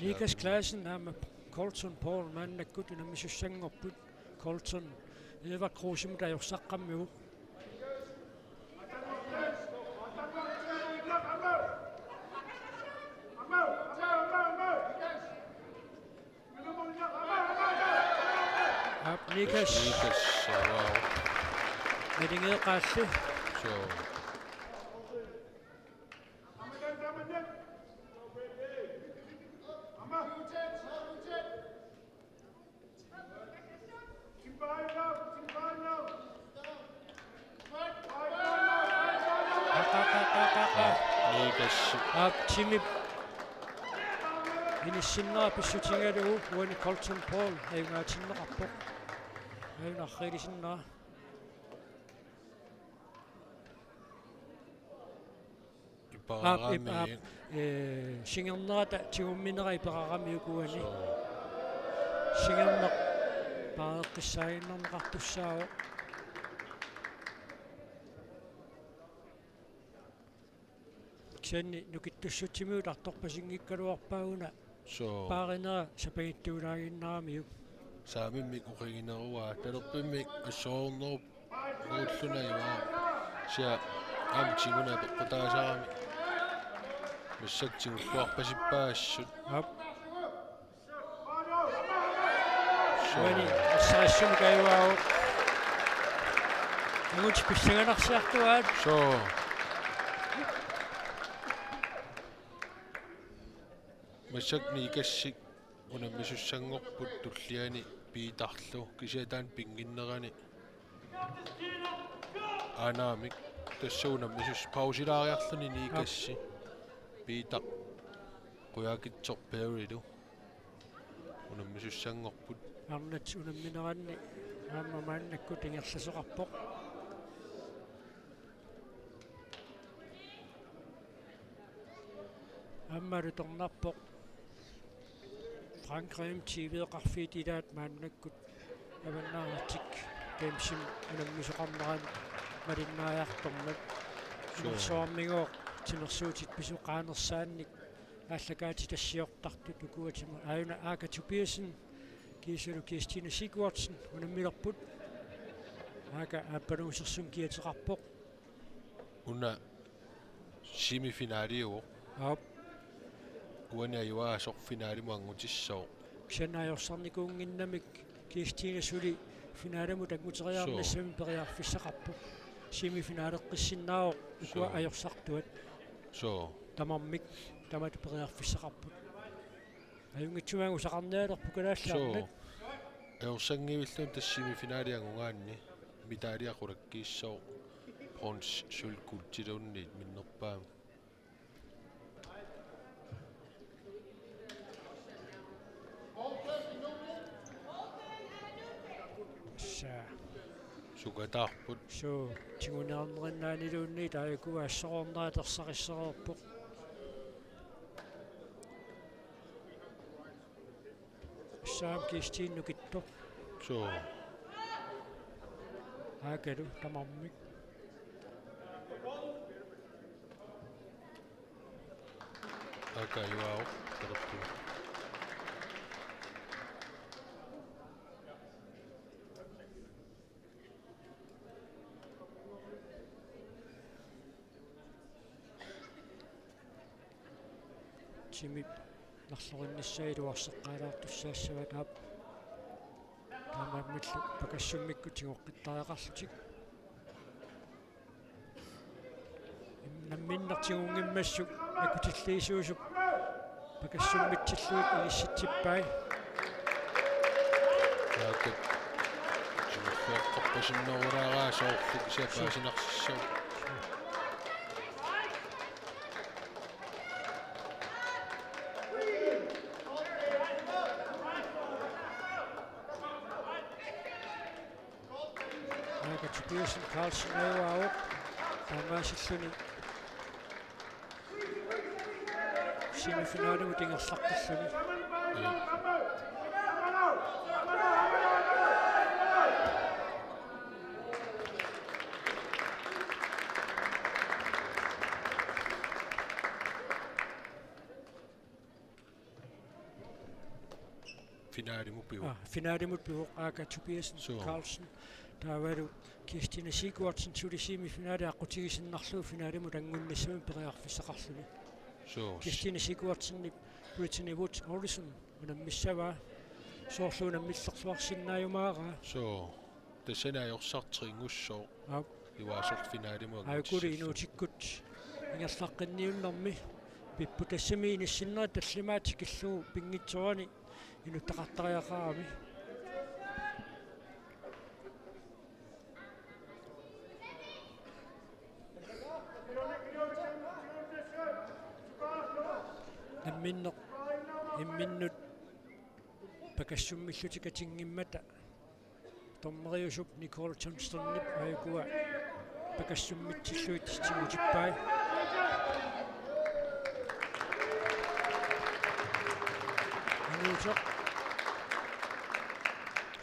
Nikas siaar-, Clausen aamma Colton Paul maannakkut unammisussanngorput. Colton Eva Krusemut ajorsaqqammivoq. Aap, Nikas. Nikas, wow. Nalingeeqaalli. Suu. Nikas. Aap, timip inissinnera pissutigalugu uani Colton Paul ajugaatinneqarpoq. Ajunarriilisinnera. Aap, ip-, aap, iperaramiuk. Ee, singernerata tigumminera iperaramiuk uani. Suu. Singerneq paareqqissaaginnarneqartussaavoq. Kisianni nukittussutsimigut artorpasinngikkaluarpaa una. Suu. Paarinera sapagittuulaaginnaramiuk. Saamimmik oqigineruaa, talerpimmik assoornerup ulluna imaa. Sia aamma tiguna peqqutaasarami. Massakkut tigulluarpasippaassut. Aap. Suu. Uani assarissumik ajugaavoq. Angut pissanganarsiartuaat. Suu. Massakkut Nikasik unammisussanngorput tulliani Piitarlu, kisianni taanna pinnginnerani aanaamik tassa unammisus-, pausilaariarluni Nikasi. Piitaq Qujaukitsoq Perrylu unammisussanngorput. Arnat unammineranni aamma maannakkut ingerlasoqarpoq. Aamma alutornarpoq. Frank Rem T V-qarfiit ilaat maannakkut avannaartik gamesimi unammisoqarnerat malinnaajartormat. Suu. Inersuarmigooq timersuutit pisoqaanersaannik aallakaatitassiortartut ukua timer. Aajuna Aaka Tobiassen kiisalu Kirstine Sigurdsen unammilerput. Aaka aappaluusersumik kiateqarpoq. Una semifinaliuvoq. Aap. Uani ajugaasoq finalimut angutissasoq. Kisianni ajorsarnikuunnginnamik Kirstine suli finalimut anguteriarnissami. Suu. Periarfissaqarpoq. Semifinaleqqissinnaavoq ukua. Suu. Ajorsartuat. Suu. Tamarmik tamatta periarfissaqarput. Ajunngitsumik angusaqarnialerput kalaallit. Suu. Arnat. Ajorsanngivilluunniit tassa semifinali angugaanni medalje qulakkiissasoq, bronze, sølv, guldiluunniit minnerpaamik. Tassa. Sukataarput. Suu, tiguniarnerinnaaniluunniit aajuku assoroornerat ersarissereerpoq. Saam Kirstine nukittoq. Suu. Aakalu tamarmik. Aaka ajugaavoq, talerpimmik. Simi narlorinnissaa iluarseqqaalaartussaassavaat, aap. Taamaammallu pakassummikkutigooqqittariaqarlutik. Nammineq tiguunngimmassuk akutilliisuusup pakassummitsillutik inissitsippai. Taakku. Siulliuqqorpasinnerulaaraa soorlu kisianni paasinarsissaaq. Aaga Tobiassen Carlsen ajugaavoq taamaasilluni semifinalimut ingerlaqqilluni. Finalimut pivoq. Aa, finalimut pivoq Aaga Tobiassen Carlsen. Taavalu Kirstine Sigurdsen suli semifinali aqqutigisinnaalluni finalimut angunnissamut periarfissaqarluni. Kirstine Sigurdsenip Brittany Wood Olsen unammissavaa. Soorlu unammillerluarsinnaajumaaraa. Tassani ajorsarteringussooq. Aap. Ivaasor finalimut. Aajukuli inuutikkut ingerlaqqinniunnermi pipput, tassami inissinnerit tallimaat tikillugu pinngitsoorani inuttaqartariaqarami. Namminneq imminnut pakassummillutik atinngimmata dommeriusup Nicole Johnstonip aajukua pakassummitsillutik tigutippai. Anuuteq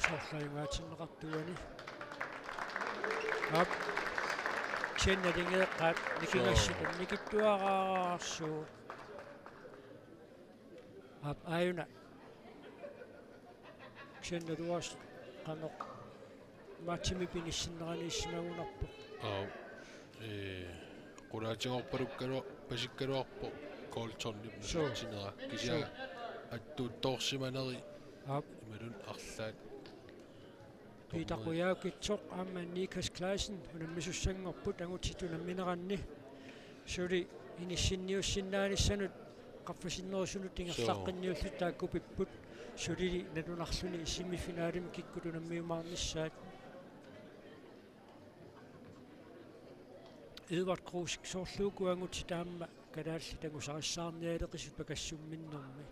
soorlu ajugaatinneqartuani. Aap. Kisianni nalingeeqqaat nikingassat annikitsuaraarsuuvoq. Aap, aajuna. Kisianni naluara qanoq matchimik inissinneraniissimagunarpoq. Aap. Ee, qulaatigorpalukkalu-, pasikkaluarpoq Coltonip nusatsinera. Kisianni attuuttoorsimaneri. Aap. Imaluunniit arlaat. Peter Qujaukitsoq aamma Nikas Clausen unammisussanngorput angutit unammineranni. Suli inissinniussinnaanissanut qaffasinnerusunut ingerlaqqinniullutik taakku pipput. Sulili nalunarluni semifinalimut kikkut unammiumaarnissaat. Edvard Krusek soorlu uku angutit aamma kalaallit angusarissaarnialeqisut pakassumminnermi.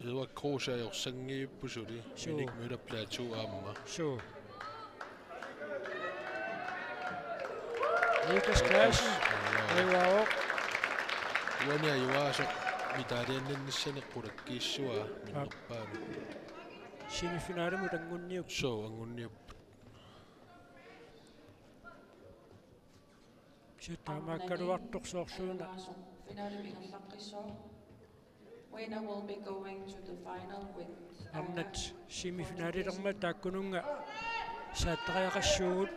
Edvard Kruse ajorsanngivipput suli. Suu. Minik Møller Platou aamma. Suu. Nikas Clausen. Ajugaavoq. Uani ajugaasoq medaljanninnissani qulakkiissavaa minnerpaamik. Semifinalimut angunniupput. Suu, angunniupput. Kisianni taamaakkaluartoq soorluuna. Winner will be going to the final with, uh, arnat semifinalilermata taakkununnga saattariaqassuugut.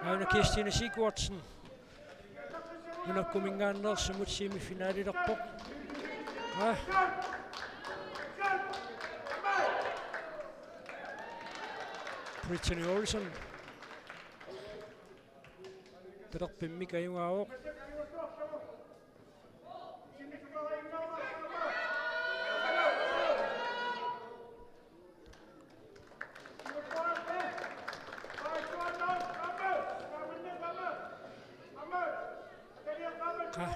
Aajuna Kirstine Sigurdsen. Nunappuminngaanneersumut semifinalilerpoq. Aa. Brittany Olsen. Talerpimmik ajugaavoq. Qa.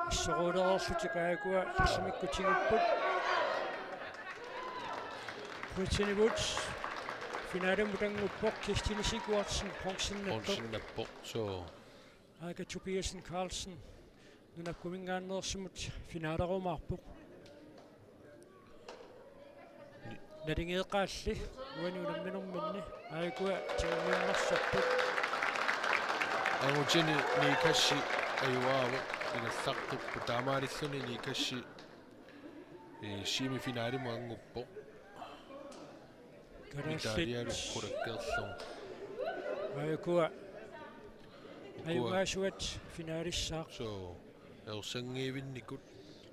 Assoruulereerlutik aajukua tallimakkut tigupput. Brittany Woods finalimut annguppoq, Kirstine Sigurdsen bronzennappoq. Bronzennappoq, suu. Aaga Tobiassen Carlsen nunappuminngaanneersumut finalerumaarpoq. Nalingeeqqaalli uani unamminerminni aajukua tigummiinnarsorput. Angutini Nikasi ajugaavoq, ingerlaqqipput, taamaalilluni Nikasi, ee, semifinalimut annguppoq. Kalaallit. Medaljalu qulakkeerlugu. Aajukua Ajugaasuat finaalissaaq. So, ersanngivinnikut.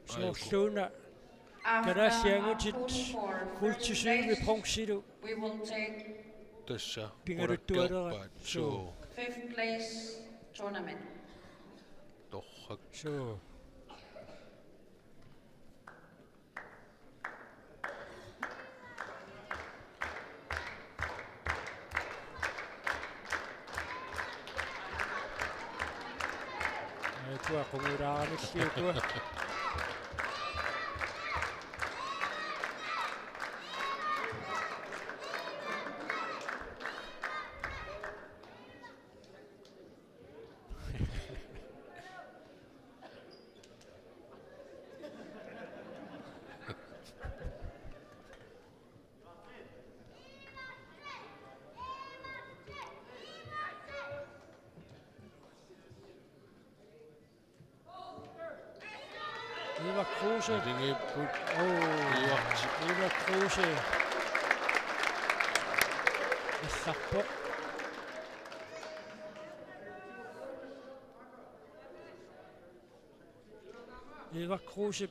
Soorluuna Kalaallit Angutit guldit, sølvit bronzit. Tassa pingaluttualeraat. So. Fifth place tournament. Torrak. So. Aajuku qungujulaaramilli ukua. Eva Kruse. Eva Kruse. Eva Kruse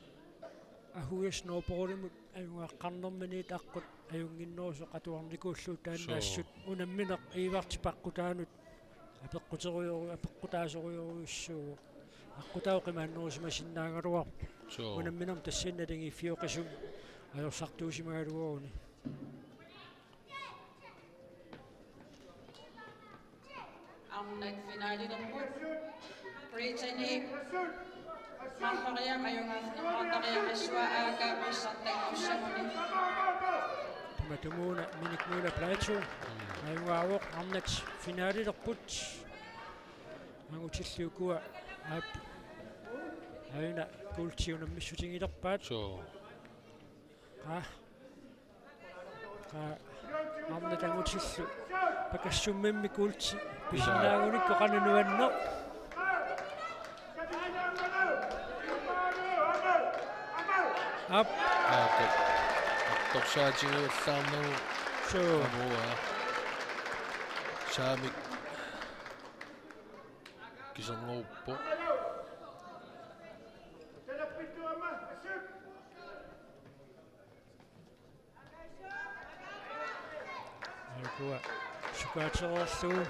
ahuias Nordborgimut ajugaqqaarnerminiit aqqut ajunnginnerusoq atuarnikuullugu taanna assut unammineq Evert paqqutaanut apeqquterujoru-, apeqqutaasorujorujussuuvoq. Aqqutaavoq imaannerusimasinnaagaluarpoq. Unamminermi tassani naligiiffioqisumik ajorsartuusimagaluaruni. Arnat finaalilerput. Brittany Marloriaq ajugaaffigineqartariaqassuaq A K B-ssartanngussamuni. Tamatumuuna Minik Møller Platou ajugaavoq. Arnat finaalilerput. Angutilli ukua aap aajuna guldit unammissutigilerpaat. So. Aa. Aa, Arnat Angutillu Pakassummimmik guldi pisinnaagunikku qanoq nuanneq. Aap. Aap. Artorsaatigiuallaarnagu. Suu. Aamma. Saamik kiserngoruuppoq. Ukua sukaatereerlugu.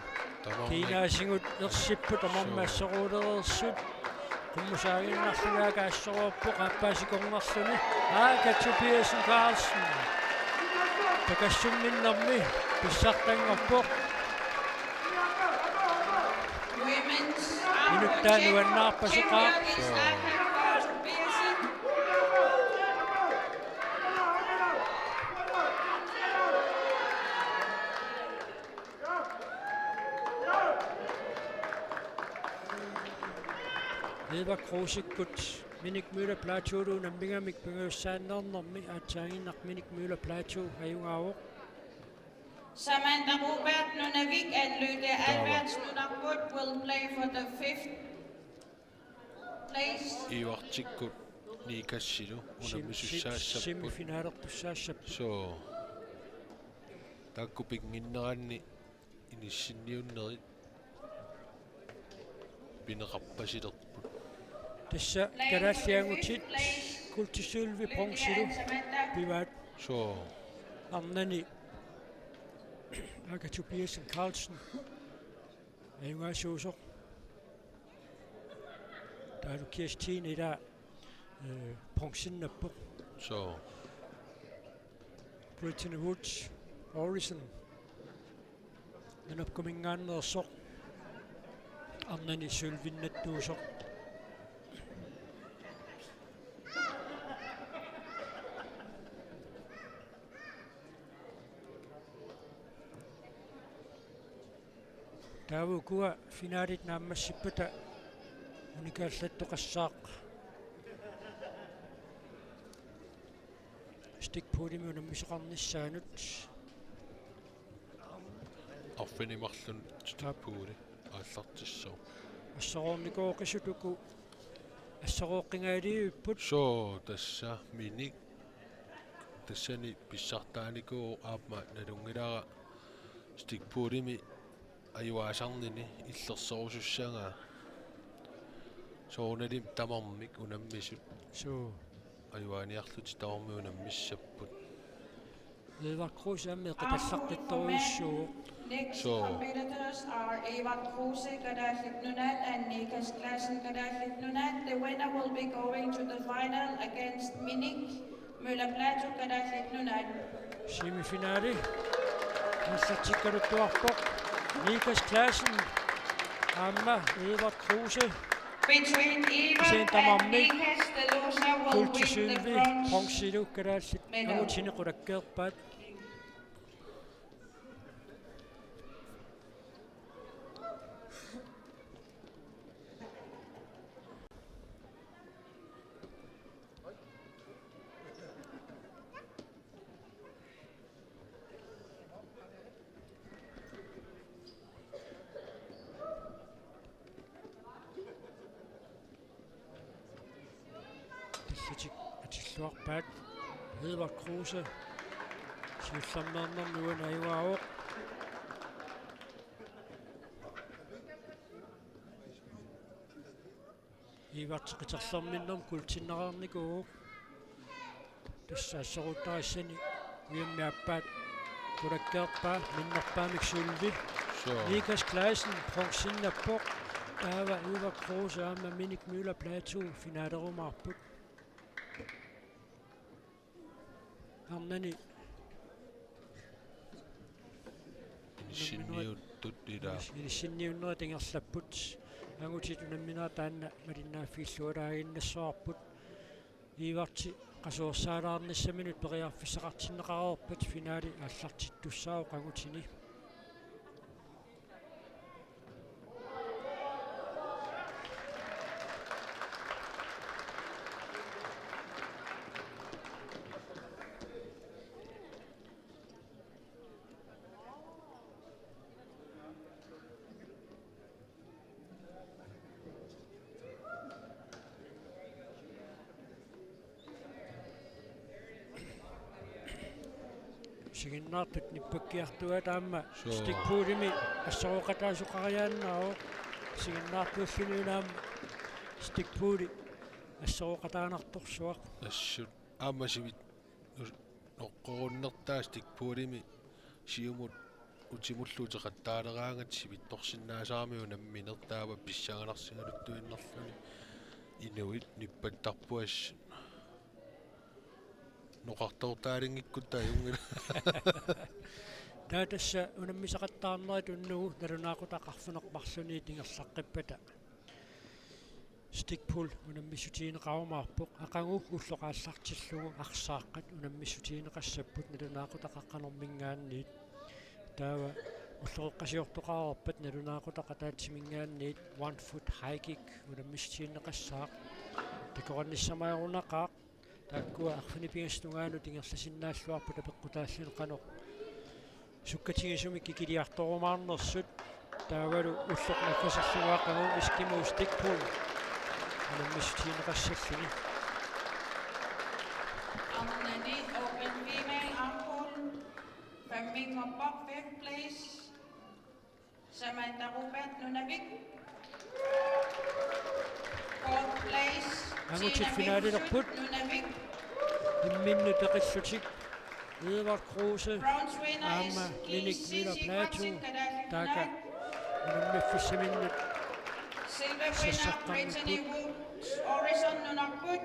Tamarmik. Kiinaasigut ersipput tamarmik. Suu. Assoruulereersut. Qummusaaginnarlugu A K assoruuppoq, aappaasikornarluni. A K Tobiassen Carlsen. Pakassumminnermi pissartanngorpoq. Inuttaa nuannaarpasoqaaq. Suu. Eva Krusekkut Minik Møller Platoullu unammigamik pingajussaanneernermi, aatsaannguaq Minik Møller Platou ajugaavoq. Samantha Rupert, Nunavik, and Lykke Alberts, Nunarput, will play for the fifth place. Ivartikkut Niikasilu unammisussaassapput. Semifinalertussaassapput. Suu. Taakku pinnginneranni inissinniunnerit pineqarpasilerput. Tassa Kalaallit Angutit guldit, sølvit, bronzit pivaat. Suu. Arnani A K Tobiassen Carlsen ajugaasuusoq. Taavalu Kirstine ila, eh, bronzinnappoq. Suu. Brittany Woods Orison. Nunarput kuminngaanneersoq. Arnani sølvinnattuusoq. Taava ukua finalit naammassippata unikaallattoqassaaq stikpullimik unammisoqarnissaanut. Arfineq-marlunut stikpulli aallartissaaq. Assoruunnikuusoq, uku assorooqqingaalivipput. Suu, tassa Minik. Tassani pissartaanikuuvoq, aamma nalunngilara stikpullimi ajugaasarnini illersorusussagaa. Soorunalimi tamarmik unammisut. Suu. Ajugaaniarlutik tamarmik unammissapput. Edvard Kruse aamma eqitallaqqittorujussuuvoq. Next competitors are Edvard Kruse, Kalaallit Nunaat, and Nikas Klassen, Kalaallit Nunaat. The winner will be going to the final against Minik Møller Platou, Kalaallit Nunaat. Semifinali aallartikkaluttuarpoq. Nikas Klassen aamma Edvard Kruse. Between Edvard and Nikas, the loser will win the bronze medal. Kisianni tamarmik kuultisylvi bronzelu kalaallit angutini qulakkeerpaat. Tallitik atilluarpaat. Edvard Kruse siullermeernermi uani ajugaavoq. Edvard qiterlerminnermi kuultinneqarnikuuvoq. Tassa asseruuttarissani ujammik aappaat qulakkeerpaa minnerpaamik sølvi. Suu. Nikas Klassen bronzeinnappoq. Taava Edvard Kruse aamma Minik Møller Platou finalerumaarput. Arnani inissinniuttut ilaa. Inis-, inissinniunnerit ingerlapput. Angutit unamminerat taanna malinnaaffigilluaraaginnassavarput. Edvard qasuersaalaarnissaminut periarfissaqartinneqareerpat finale aallartittussaavoq angutini. Isiginnaartut nippakkiartugaat aamma. Suu. Stikpuulimi asserooqataasoqariaannaavoq. Isiginnaartuulluni una aamma stikpuuli asserooqataanartorsuaq. Assut aamma sivit-, us-, noqqorunnertaa stikpuulimi siumut utimullu uteqattaaleraangat sivitsorsinnaasarami unammineq taava pissanganarsigaluttuinnarluni inuit nippattarput assut. Noqartoortaalinngikkuttaajunngilaq. Taava tassa unammisaqattaarnerit unnugu nalunaaqutaq arfineq-marlunniit ingerlaqqippata. Stikpuul unammissutigineqarumaarpoq, aqagu ulloq aallartillugu arsaaqqat unammissutigineqassapput nalunaaqutaq aqqaneq-minngaanniit. Taava ulloqeqqasiortoqareerpat nalunaaqutaq ataatsiminngaanniit one foot high kick unammissutigineqassaaq. Takoqqinnissamajorunaqaaq. Taakkua arfineq-pingasut tungaanut ingerlasinnaalluarput apeqqutaalluni qanoq sukkatigisumik kikiliartorumaarnersut. Taavalu ulloq naggaserlugu aqagu Eskimo Stikpuul unammissutigineqassalluni. Arnani Open Female Arm Pull, femminngorpoq fifth place Samantha Rupert, Nunavik. Fourth place, angutit Tina finalilerput. Piffut, Nunavik. Imminnut peqillutik Edvard Kruse aamma Minik Møller Platou taakku unammiffissaminnut. Silver winner, Brittany Wood Orison, Nunarput.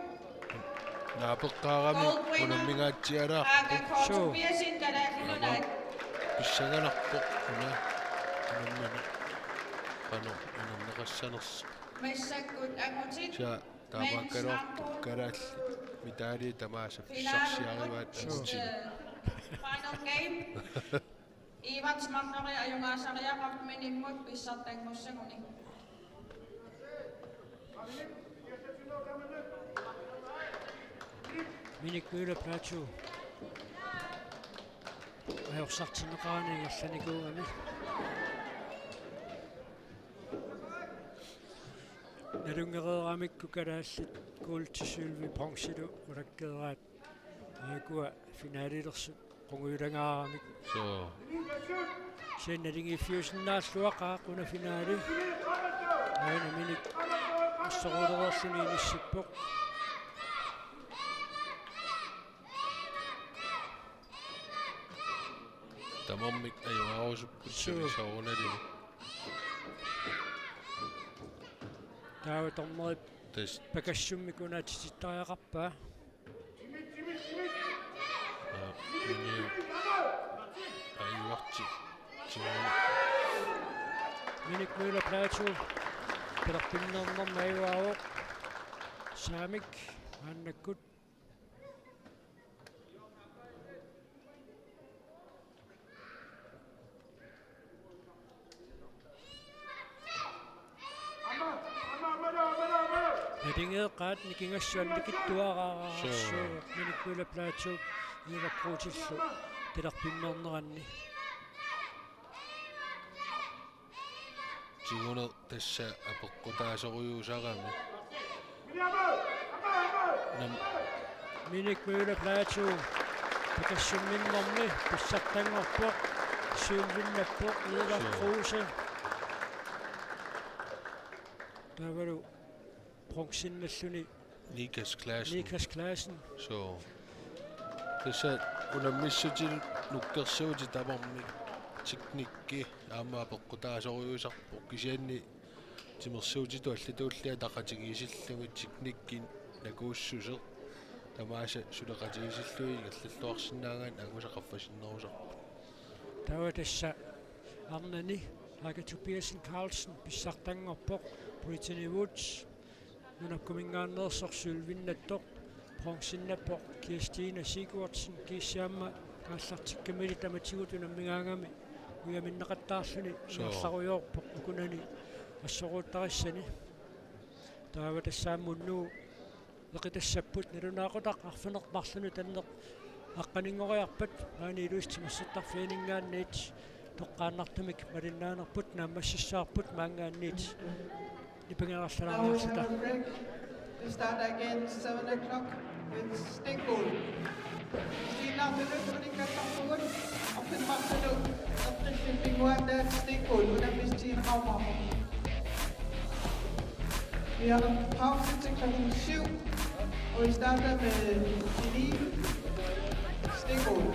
Naapeqqaarami unammingaatsialaarpoq. Suu. Pissanganarpoq una unammineq. Qanoq unammeqassanersoq. Massakkut angutit. Sa taamaakkaluartoq kalaallit medaljet tamaasa pissarsiarivaat angutini. Final game. Evans Markeri ajugaasariaqarpoq Minimmut pissartanngussaguni. Minik Møller Platou ajorsartinneqarani ingerlanikuugami. Nalunngereeramikku kalaallit kuultisylvi bronzelu qulakkeeraat. Aakkua finalilersut Qungujulangaaramik. Suu. Kisianni naligiiffiusinnaalluaqaaq una finaali. Aana Minik assoruulereerluni inissippoq. Tamarmik ajugaarusuppugut. Suu. Soorunalimi. Taava dommerip Tassa. Pakassummik una atitsittariaqarpaa. Aa, Minik ajuarti. Minik Møller Platou. Pilerpinnernermi ajugaavoq. Saamik maannakkut. Naligeeqqaat nikingassuannikittuaraarsuuvoq. Suu. Minik Møller Platou Liverpoolillu pilerpinnerneranni. Tiguneq tassa apeqqutaasorujussuusarami. Nam- Minik Møller Platou. Pakassumminnermi pissartanngorpoq. Sølvinnappoq Eva Suu. Kruse. Taavalu bronzinnalluni Nikas Clausen. Nikas Clausen. Suu. Tassa unammissutinik nukkersuutit tamarmik teknikki aamma apeqqutaasorujussuusarpoq kisianni timersuutitut allatulli ataqatigiissillugit teknikki nakuussuseq tamaasa suleqatigiissillugit ingerlalluarsinnaagaanni angusaqarfasinnerusarput. Taava tassa arnani Rikke Tobiassen Carlsen pissartanngorpoq, Brittany Woods nunappuminngaanneersoq sølvinnattoq, bronzinnappoq Kirstine Sigurdsen, kiisalu aamma aallartikkamili tamatigut unammigaangami ujaminneqattaarluni Suu. Ingerlarujoorpoq ukunani assoruuttarissani. Taava tassa aamma unnugu eqitassapput nalunaaqutaq arfineq-marlunut tanneq aqqaninngoriarpat maani Ilulissat timersortarfianinngaanniit toqqaannartumik malinnaanerput naammassissavarput maanngaanniit nipangerallalaariarluta. Now we have a break. We start again seven o'clock with stikguld. Stina Møller, Monika Klamroth, og Finn Martino, og Finn Bingoan, der er stikguld, under Christine Raumer. Vi har pause til klokken syv, og vi starter med Celine Stikguld.